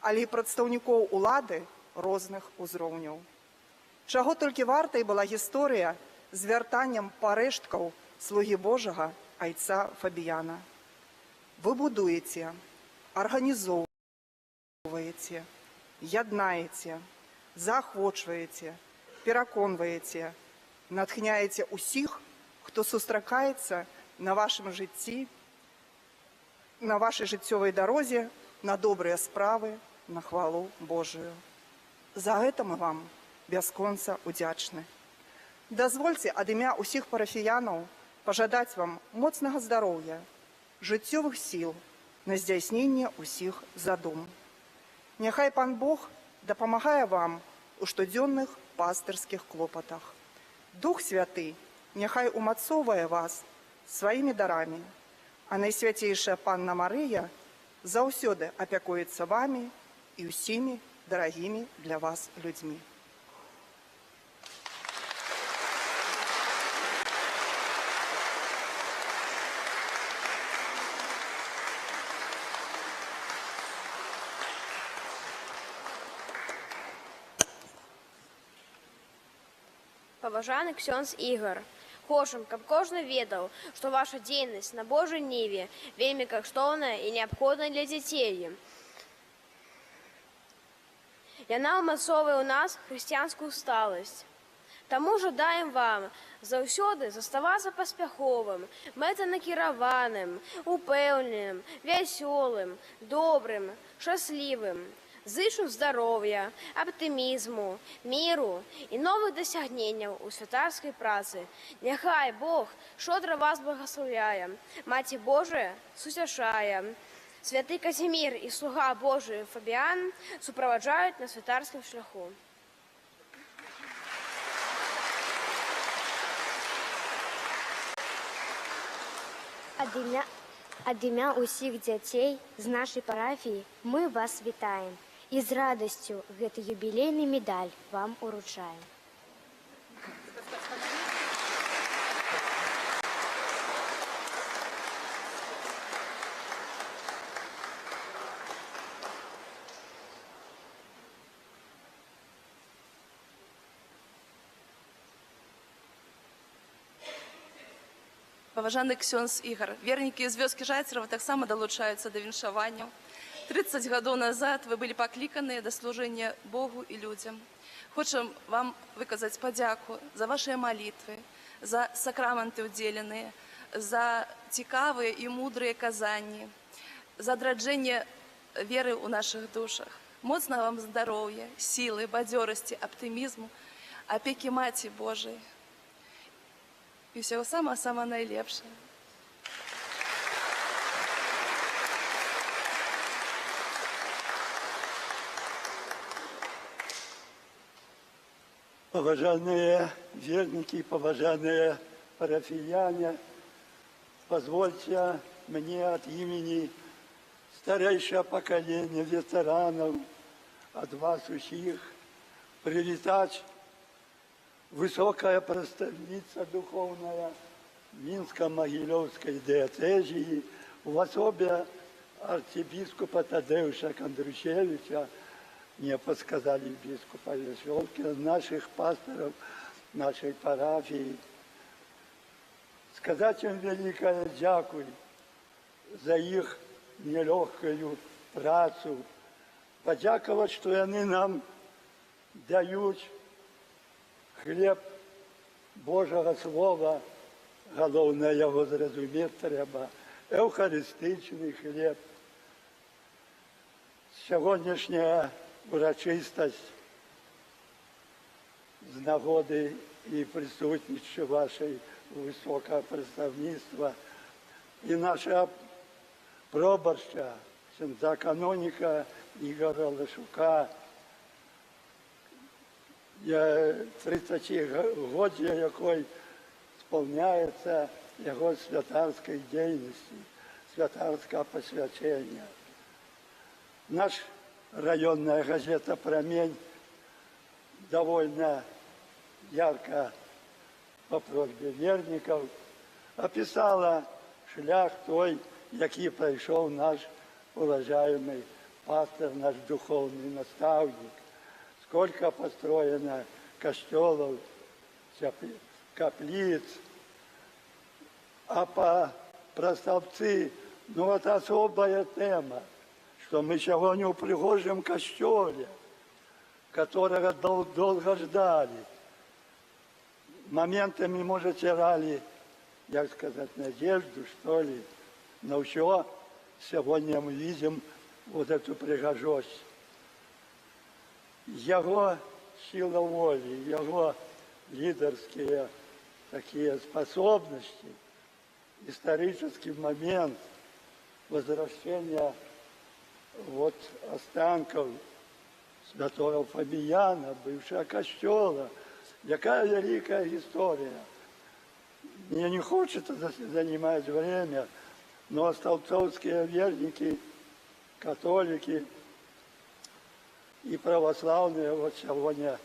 але і прадстаўнікоў улады розных узроўняў. Чаго толькі вартай была гісторыя з вяртаннем парэшткаў слугі Божага айца Фабіяна. Вы будуеце, арганізоўваеце, яднаеце, заахвочваеце, пераконваеце, натхняеце ўсіх, хто сустракаецца на вашым жыцці, на вашай жыццёвай дарозе, на добрыя справы, на хвалу Божую. За гэта мы вам бясконца удзячны. Дазвольце ад імя ўсіх парафіянаў пажадаць вам моцнага здароўя, жыццёвых сіл на здзяйсненне ўсіх задум. Няхай пан Бог дапамагае вам у штодзённых пастырскіх клопатах. Дух Святы няхай умацоўвае вас сваімі дарамі, а Найсвяцейшая Панна Марыя заўсёды апякуецца вамі і ўсімі дарагімі для вас людзьмі. Паважаны ксёндз Ігар, хочам, каб кожны ведаў, што ваша дзейнасць на Божай ніве вельмі каштоўная і неабходная для дзяцей. Яна ўмацоўвае ў нас хрысціянскую сталасць. Таму жадаем вам заўсёды заставацца паспяховым, мэтанакіраваным, упэўненым, вясёлым, добрым, шчаслівым. Зычу здароўя, аптымізму, міру і новых дасягненняў у святарскай працы. Няхай Бог шчодра вас благаслаўляе, Маці Божая суцяшае. Святы Казімір і слуга Божы Фабіан суправаджаюць на святарскім шляху. Ад імя ўсіх дзяцей з нашай парафіі мы вас вітаем і з радасцю гэты юбілейны медаль вам уручаем. Паважаны ксёндз Ігар, вернікі з вёскі Жайцерава таксама далучаюцца да віншаванняў. 30 гадоў назад вы былі пакліканыя да служэння Богу і людзям. Хочам вам выказаць падзяку за вашыя малітвы, за сакраманты ўдзеленыя, за цікавыя і мудрыя казанні, за адраджэнне веры ў нашых душах. Моцнага вам здароўя, сілы, бадзёрасці, аптымізму, апекі Маці Божай. І ўсяго самага-самага найлепшага. Паважаныя вернікі, паважаныя парафіяне, позвольте мне от имени старейшего поколения ветеранов, от вас усіх, привітать высокая представница духовная Минско-Могилевской диоцезии в особе архиепископа Тадеуша Кондрусевича, мне подсказали бискупа Веселкина, наших пасторов, нашей парафии. Сказать им великое дякуй за их нелегкую працу, подяковать, что они нам дают хлеб Божого Слова, головне його зрозуміти треба, евхаристичний хліб. Сьогоднішня урочистость з нагоди і присутності вашої високого представництва і наша проборща, ксьондза каноніка Ігора Лашука, я 30-годдя якої спаўняецца яго святарскай дзейнасці, святарскага пасвячэння. Наш районная газета «Прамень» довольно ярко по просьбе вернікаў описала шлях той, які прайшоў наш уважаемый пастор, наш духовный наставник. Сколько построено костелов, каплиц. А про Столбцы, ну вот особая тема, что мы сегодня в пригожем костеле, которого долго ждали. Моментами, может, теряли, як сказать, надежду, что ли, но все сегодня мы видим вот эту пригожость. Его сила воли, его лидерские такие способности, исторический момент возвращения вот останков святого Фабияна, бывшего костела. Какая великая история. Мне не хочется занимать время, но столбцовские верники, католики и православные вот сегодня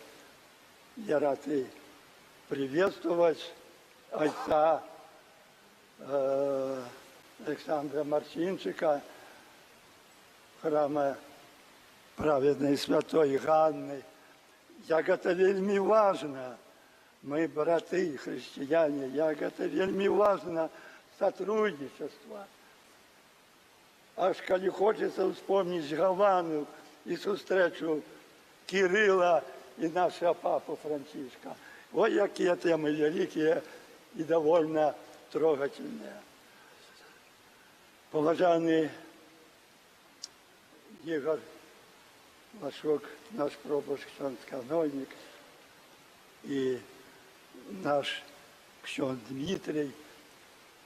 я рад и приветствовать отца Александра Мартинчика, храма праведной святой Ганны. Як это вельмі важно, мы браты христиане, як это вельмі важно сотрудничество. Аж калі хочется вспомнить Гавану и сустрэчу Кирилла и нашего папу Франциска. Вот какие темы великие и довольно трогательные. Поважаный Игорь Лашок, наш пробашч, ксёндз-канонік, и наш ксёндз Дмитрий,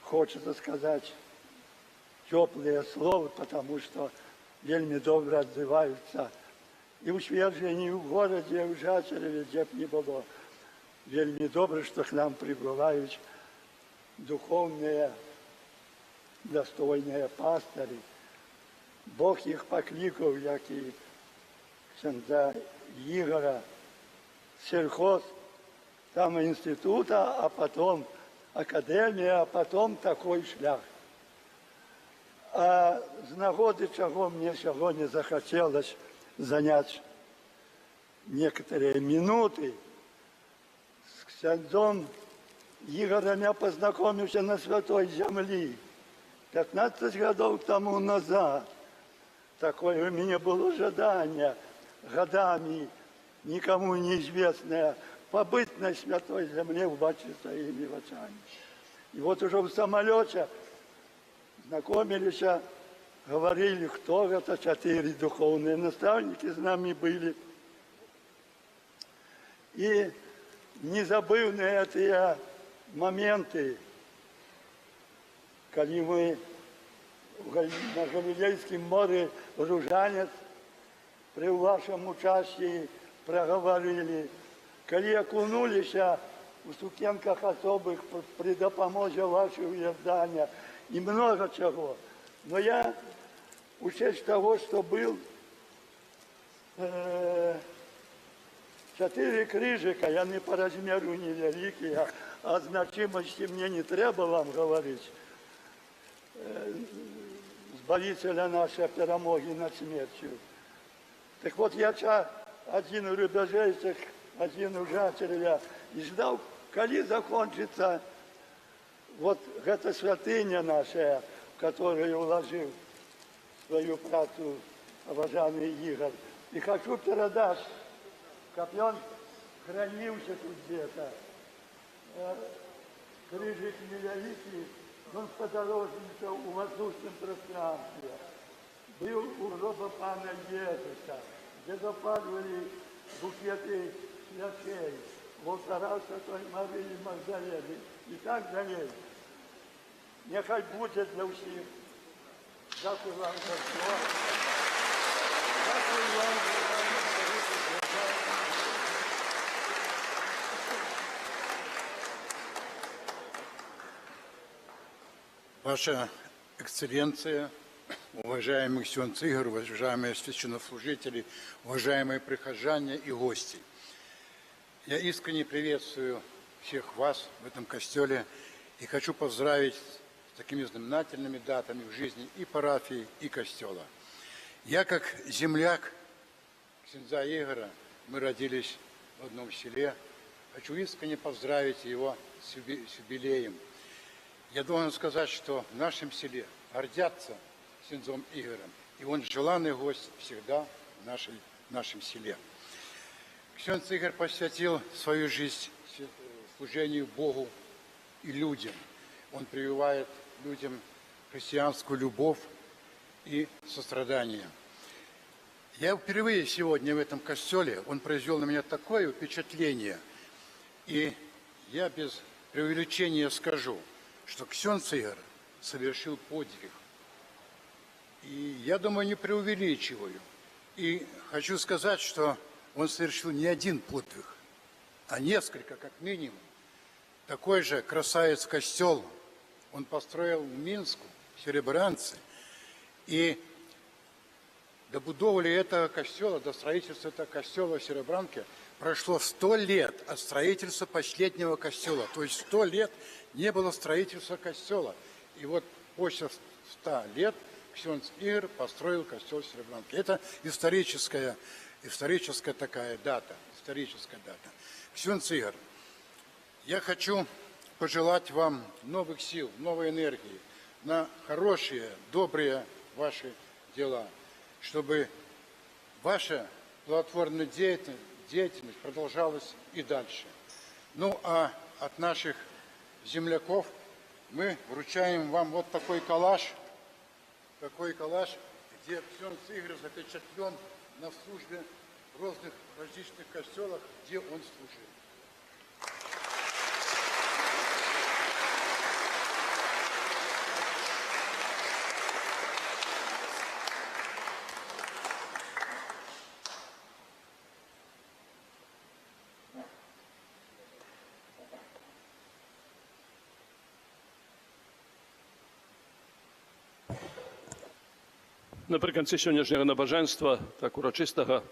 хочется сказать теплые слова, потому что вельмі добра отзываются и у Свержені, и в городе, и в Жачереве, где б ни было. Вельмі добра, что к нам прибывают духовные, достойные пастыри. Бог их покликал, як и ксендза Игора, сельхоз, там института, а потом академия, а потом такой шлях. А з нагоды, чаго мне сегодня захотелось занять некоторые минуты, с ксендзом Игорем я познакомился на Святой Земле 15 годов тому назад. Такое у меня было жадание, годами никому неизвестное, побыть на Святой Земле, убачить своими очами. И вот уже в самолете знакомились, говорили, кто это, 4 духовные наставники с нами были. И незабывные эти моменты, когда мы на Галилейском море ружанец при вашем участии проговорили, когда окунулись у сукенках особых при допомоге вашего Иордания и много чего. Но я, учесть того, что был 4 крыжика, я не по размеру невеликие, а значимости мне не треба вам говорить. Збавителя нашей перемоги над смертью. Так вот, я один у Рубежейцах, один у Жачеревя, и ждал, коли закончится вот эта святыня наша, в которую уложил свою працу уважаемый Игорь. И хочу передать, как он хранился тут где-то. Крыжик невеликий, он подорожничал у воздушном пространстве. Был у гроба Пана Иисуса, где запаливали букеты свечей, в алтаря Святой Марии Магдалены и так далее. Нехай будет для всех. Дякую вам за все. Дякую вам за. Ваша Эксцэленцыя, уважаемый ксёндз Игорь, уважаемые священнослужители, уважаемые прихожане и гости. Я искренне приветствую всех вас в этом костеле и хочу поздравить с такими знаменательными датами в жизни и парафии, и костела. Я, как земляк ксендза Игоря, мы родились в одном селе, хочу искренне поздравить его с юбилеем. Я должен сказать, что в нашем селе гордятся ксендзом Игорем, и он желанный гость всегда в нашем селе. Ксендз Игорь посвятил свою жизнь служению Богу и людям. Он прививает людям христианскую любовь и сострадание. Я впервые сегодня в этом костеле, он произвел на меня такое впечатление, и я без преувеличения скажу, что ксендз Игорь совершил подвиг. И я думаю, не преувеличиваю. И хочу сказать, что он совершил не один подвиг, а несколько, как минимум. Такой же красавец-костел он построил в Минску, в Серебранце. И до будовы этого костела, до строительства этого костела в Серебранке прошло 100 лет от строительства последнего костела. То есть 100 лет не было строительства костела. И вот после 100 лет ксендз Игорь построил костел в Серебранке. Это историческая такая дата. Историческая дата. Ксендз Игорь, я хочу пожелать вам новых сил, новой энергии на хорошие, добрые ваши дела, чтобы ваша плодотворная деятельность продолжалась и дальше. Ну, а от наших земляков мы вручаем вам вот такой коллаж, где ксендз Игорь запечатлен на службе в различных костелах, где он служил. Напрыканцы сённяшняга набажэнства, так урачыстага,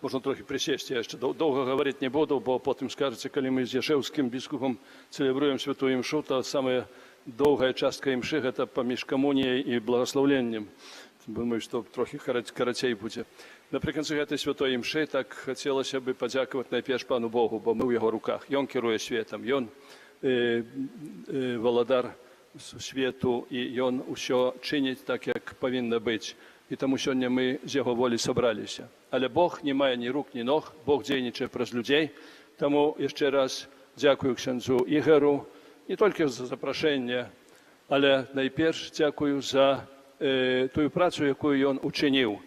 можна трохі прысесці, я яшчэ доўга гаварыць не буду, бо потым скажаце, калі мы з Яшэўскім біскупам цэлебруем святую імшу, то самая доўгая частка імшы гэта паміж камуніяй і благаслаўленнем. Думаю, што трохі карацей будзе. Напрыканцы гэтай святой імшы так хацелася бы падзякаваць найперш Пану Богу, бо мы ў яго руках. Ён кіруе светам, ён валадар свету, і ён усё чыніць так, як павінна быць. І таму сёння мы з яго волі сабраліся. Але Бог не мае ні рук, ні ног, Бог дзейнічае праз людзей. Таму яшчэ раз дзякую ксяндзу Ігару не толькі за запрашэнне, але найперш дзякую за тую працу, якую ён учыніў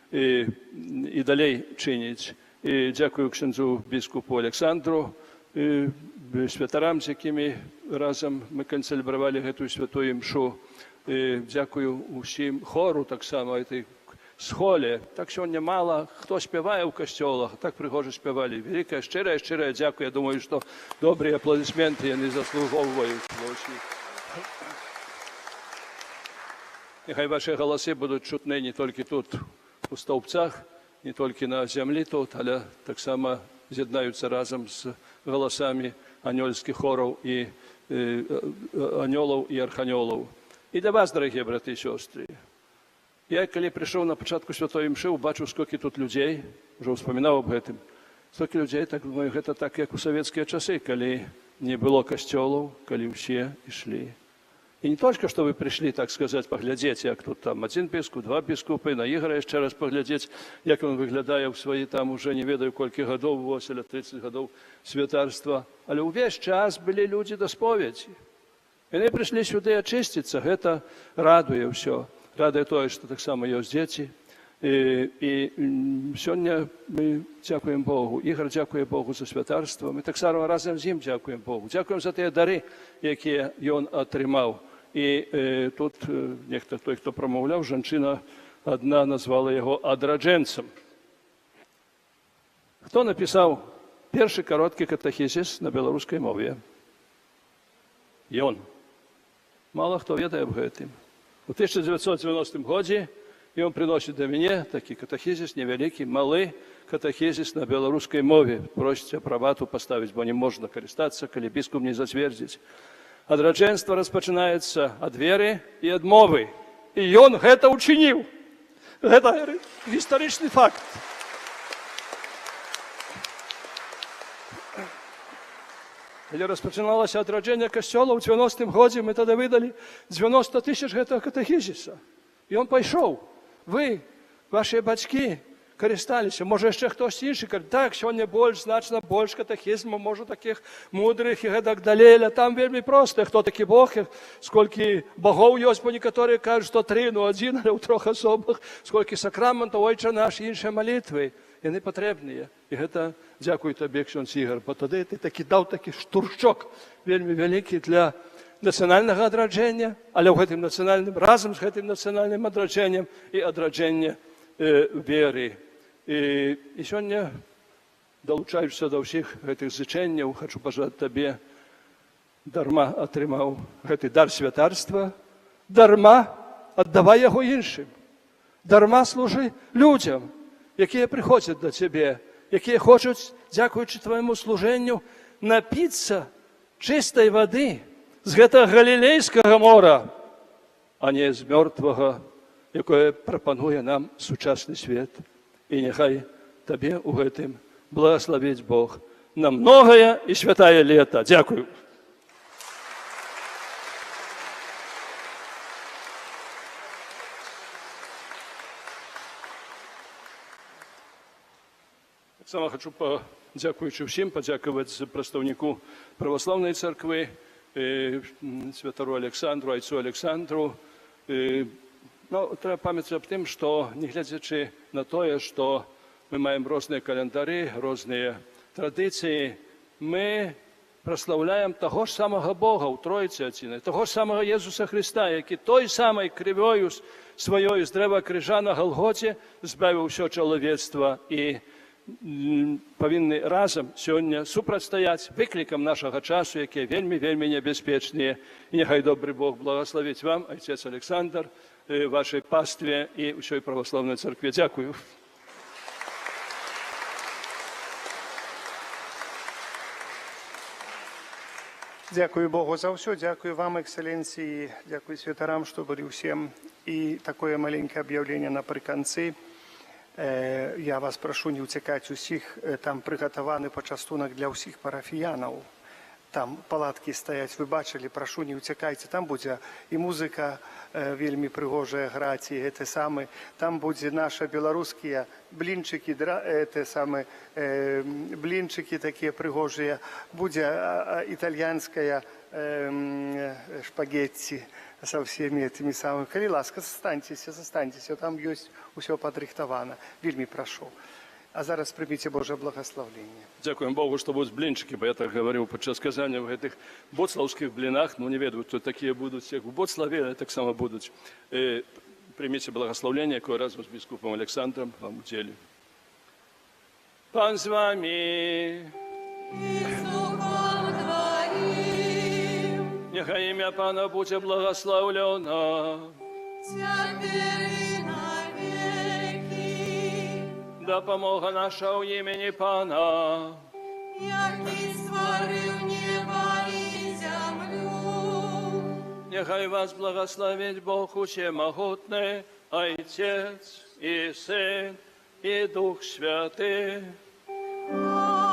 і далей чыніць. І дзякую ксяндзу біскупу Александру, святарам, з якімі разам мы канцэлебравалі гэтую святую імшу. Дзякую усім хору таксама, этой схоле. Так сёння мала хто спявае ў касцёлах, так прыгожа спявалі. Вялікая, шчырая, шчырая дзякую. Я думаю, што добрыя апладысменты яны заслугоўваюць. Няхай вашы галасы будуць чутны не толькі тут, у Стоўбцах, не толькі на зямлі тут, але таксама з'яднаюцца разам з галасамі анёльскіх хораў і анёлаў і арханёлаў. І для вас, дарагія браты і сёстры, я, калі прыйшоў на пачатку святой імшы, убачыў, сколькі тут людзей, ужо ўспамінаў аб гэтым, столькі людзей, так думаю, гэта так, як у савецкія часы, калі не было касцёлаў, калі ўсе ішлі. І не толькі, што вы прыйшлі, так сказаць, паглядзець, як тут там адзін біскуп, два біскупы, на Ігара яшчэ раз паглядзець, як ён выглядае ў свае там уже не ведаю колькі гадоў, 8 или 30 гадоў святарства. Але ўвесь час былі людзі да споведзі. Яны прыйшлі сюды ачысціцца, гэта радуе ўсё. Радуе тое, што таксама ёсць дзеці. І сёння мы дзякуем Богу. Ігар дзякуе Богу за святарства. Мы таксама разам з ім дзякуем Богу. Дзякуем за тыя дары, якія ён атрымаў. І тут нехта той, хто прамаўляў, жанчына адна назвала яго адраджэнцам. Хто напісаў першы кароткі катэхізіс на беларускай мове? Ён. Мала хто ведае аб гэтым. У 1990 годзе ён прыносіць да мяне такі катэхізіс, невялікі, малы катэхізіс на беларускай мове. Просіць апрабату паставіць, бо не можна карыстацца, калі біскуп не зацвердзіць. Адраджэнства распачынаецца ад веры і ад мовы. І ён гэта ўчыніў. Гэта гістарычны факт. Калі распачыналася адраджэнне касцёла ў 90-м годзе, мы тады выдалі 90 тысяч гэтага катэхізіса. І он пайшоў. Вы, вашыя бацькі, карысталіся. Можа, яшчэ хтось іншы кажа, так, сёння больш, значна больш катэхізму, можа, такіх мудрых і гэтак далей, але там вельмі проста, хто такі Бог, сколькі богоў ёсць, бо некаторыя кажуць, што тры, ну адзін, але ў трох асобах, сколькі сакраментаў, Ойча наш, іншыя малітвы. Яны патрэбныя. І гэта дзякуй табе, ксёндз Ігар, бо тады ты такі даў такі штуршок вельмі вялікі для нацыянальнага адраджэння, але ў гэтым нацыянальным, разам з гэтым нацыянальным адраджэннем і адраджэнне веры. І сёння, далучаючыся да ўсіх гэтых зычэнняў, хачу пажадаць табе, дарма атрымаў гэты дар святарства, дарма аддавай яго іншым, дарма служы людзям, якія прыходзяць да цябе, якія хочуць, дзякуючы твайму служэнню, напіцца чыстай вады з гэтага галілейскага мора, а не з мёртвага, якое прапануе нам сучасны свет. І няхай табе ў гэтым благаславіць Бог на многае і святае лета. Дзякую. Таксама хачу, дзякуючы ўсім, падзякаваць прадстаўніку праваслаўнай царквы, святару Александру, айцу Александру. Ну, трэба памятаць аб тым, што, нягледзячы на тое, што мы маем розныя календары, розныя традыцыі, мы праслаўляем таго ж самага Бога ў Тройцы адзінай, таго ж самага Езуса Хрыста, які той самай крывёю сваёй з дрэва крыжа на Галгоце збавіў усё чалавецтва, і павінны разам сёння супрацьстаяць выклікам нашага часу, якія вельмі, вельмі небяспечныя. І няхай добры Бог благаславіць вам, айцец Александр, вашай пастве і ўсёй праваслаўнай царкве. Дзякую. Дзякую Богу за ўсё, дзякую вам, эксцэленцыі, дзякую святарам, што былі ўсім. І такое маленькае аб'яўленне напрыканцы. Я вас прашу не ўцякаць усіх, там прыгатаваны пачастунак для ўсіх парафіянаў. Там палаткі стаяць, вы бачылі, прашу, не ўцякайце, там будзе і музыка вельмі прыгожая граць, і гэты самы, там будзе наша беларускія блінчыкі, те самы, блінчыкі такія прыгожыя, будзе італьянская шпагетці со всеми этими самыми. Калі ласка, застаньцеся, застаньцеся, там ёсць усё падрыхтавана. Вельмі прашу. А зараз прыміце Божае благаслаўленне. Дзякуем Богу, што будуць блінчыкі, бо я так гаварыў падчас казання ў гэтых боцлаўскіх блінах, ну не ведаю, то такія будуць, як у Боцлаве, але таксама будуць. Прыміце благаслаўленне, якое разам з біскупам Александрам вам удзелю. Пан з вамі. І з духам тваім. Няхай імя Пана будзе благаслаўлена. Цяпер і навекі. Дапамога наша ў імені Пана, які стварыў неба і зямлю. Няхай вас благаславіць Бог усемагутны, Айцец і Сын і Дух Святы. Амэн.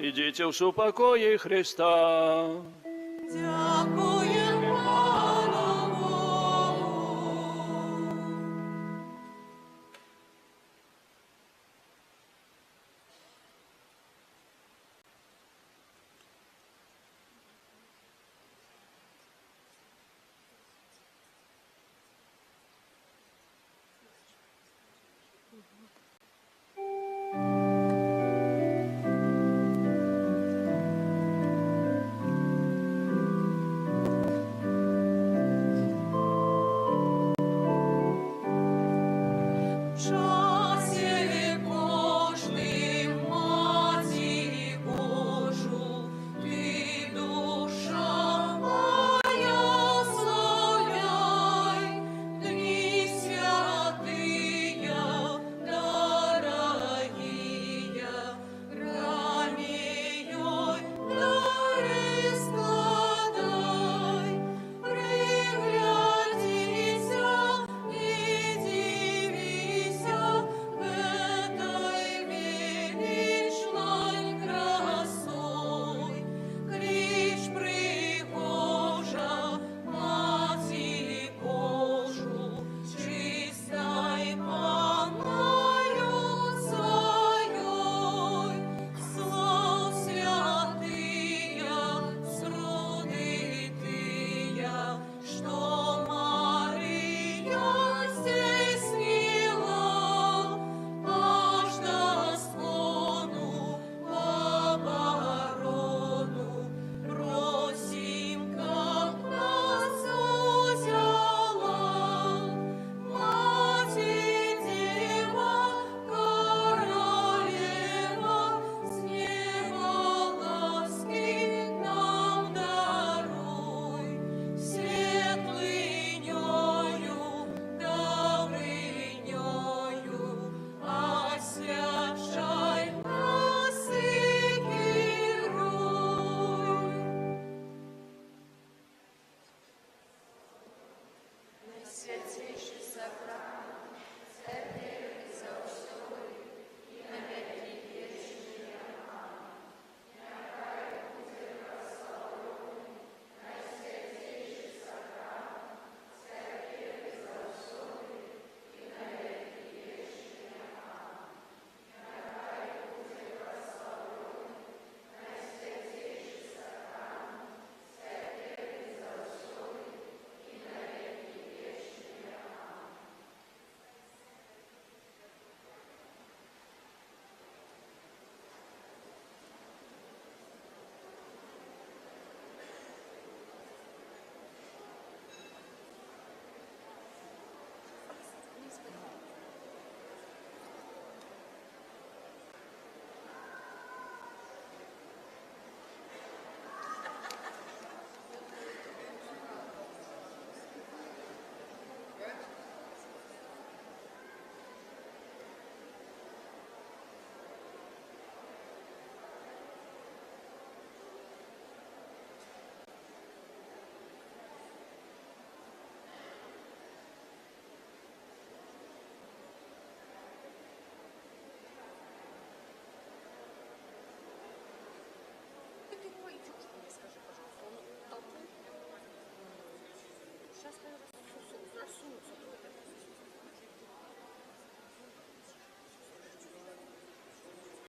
Ідзіце ў супакоі Хрыста.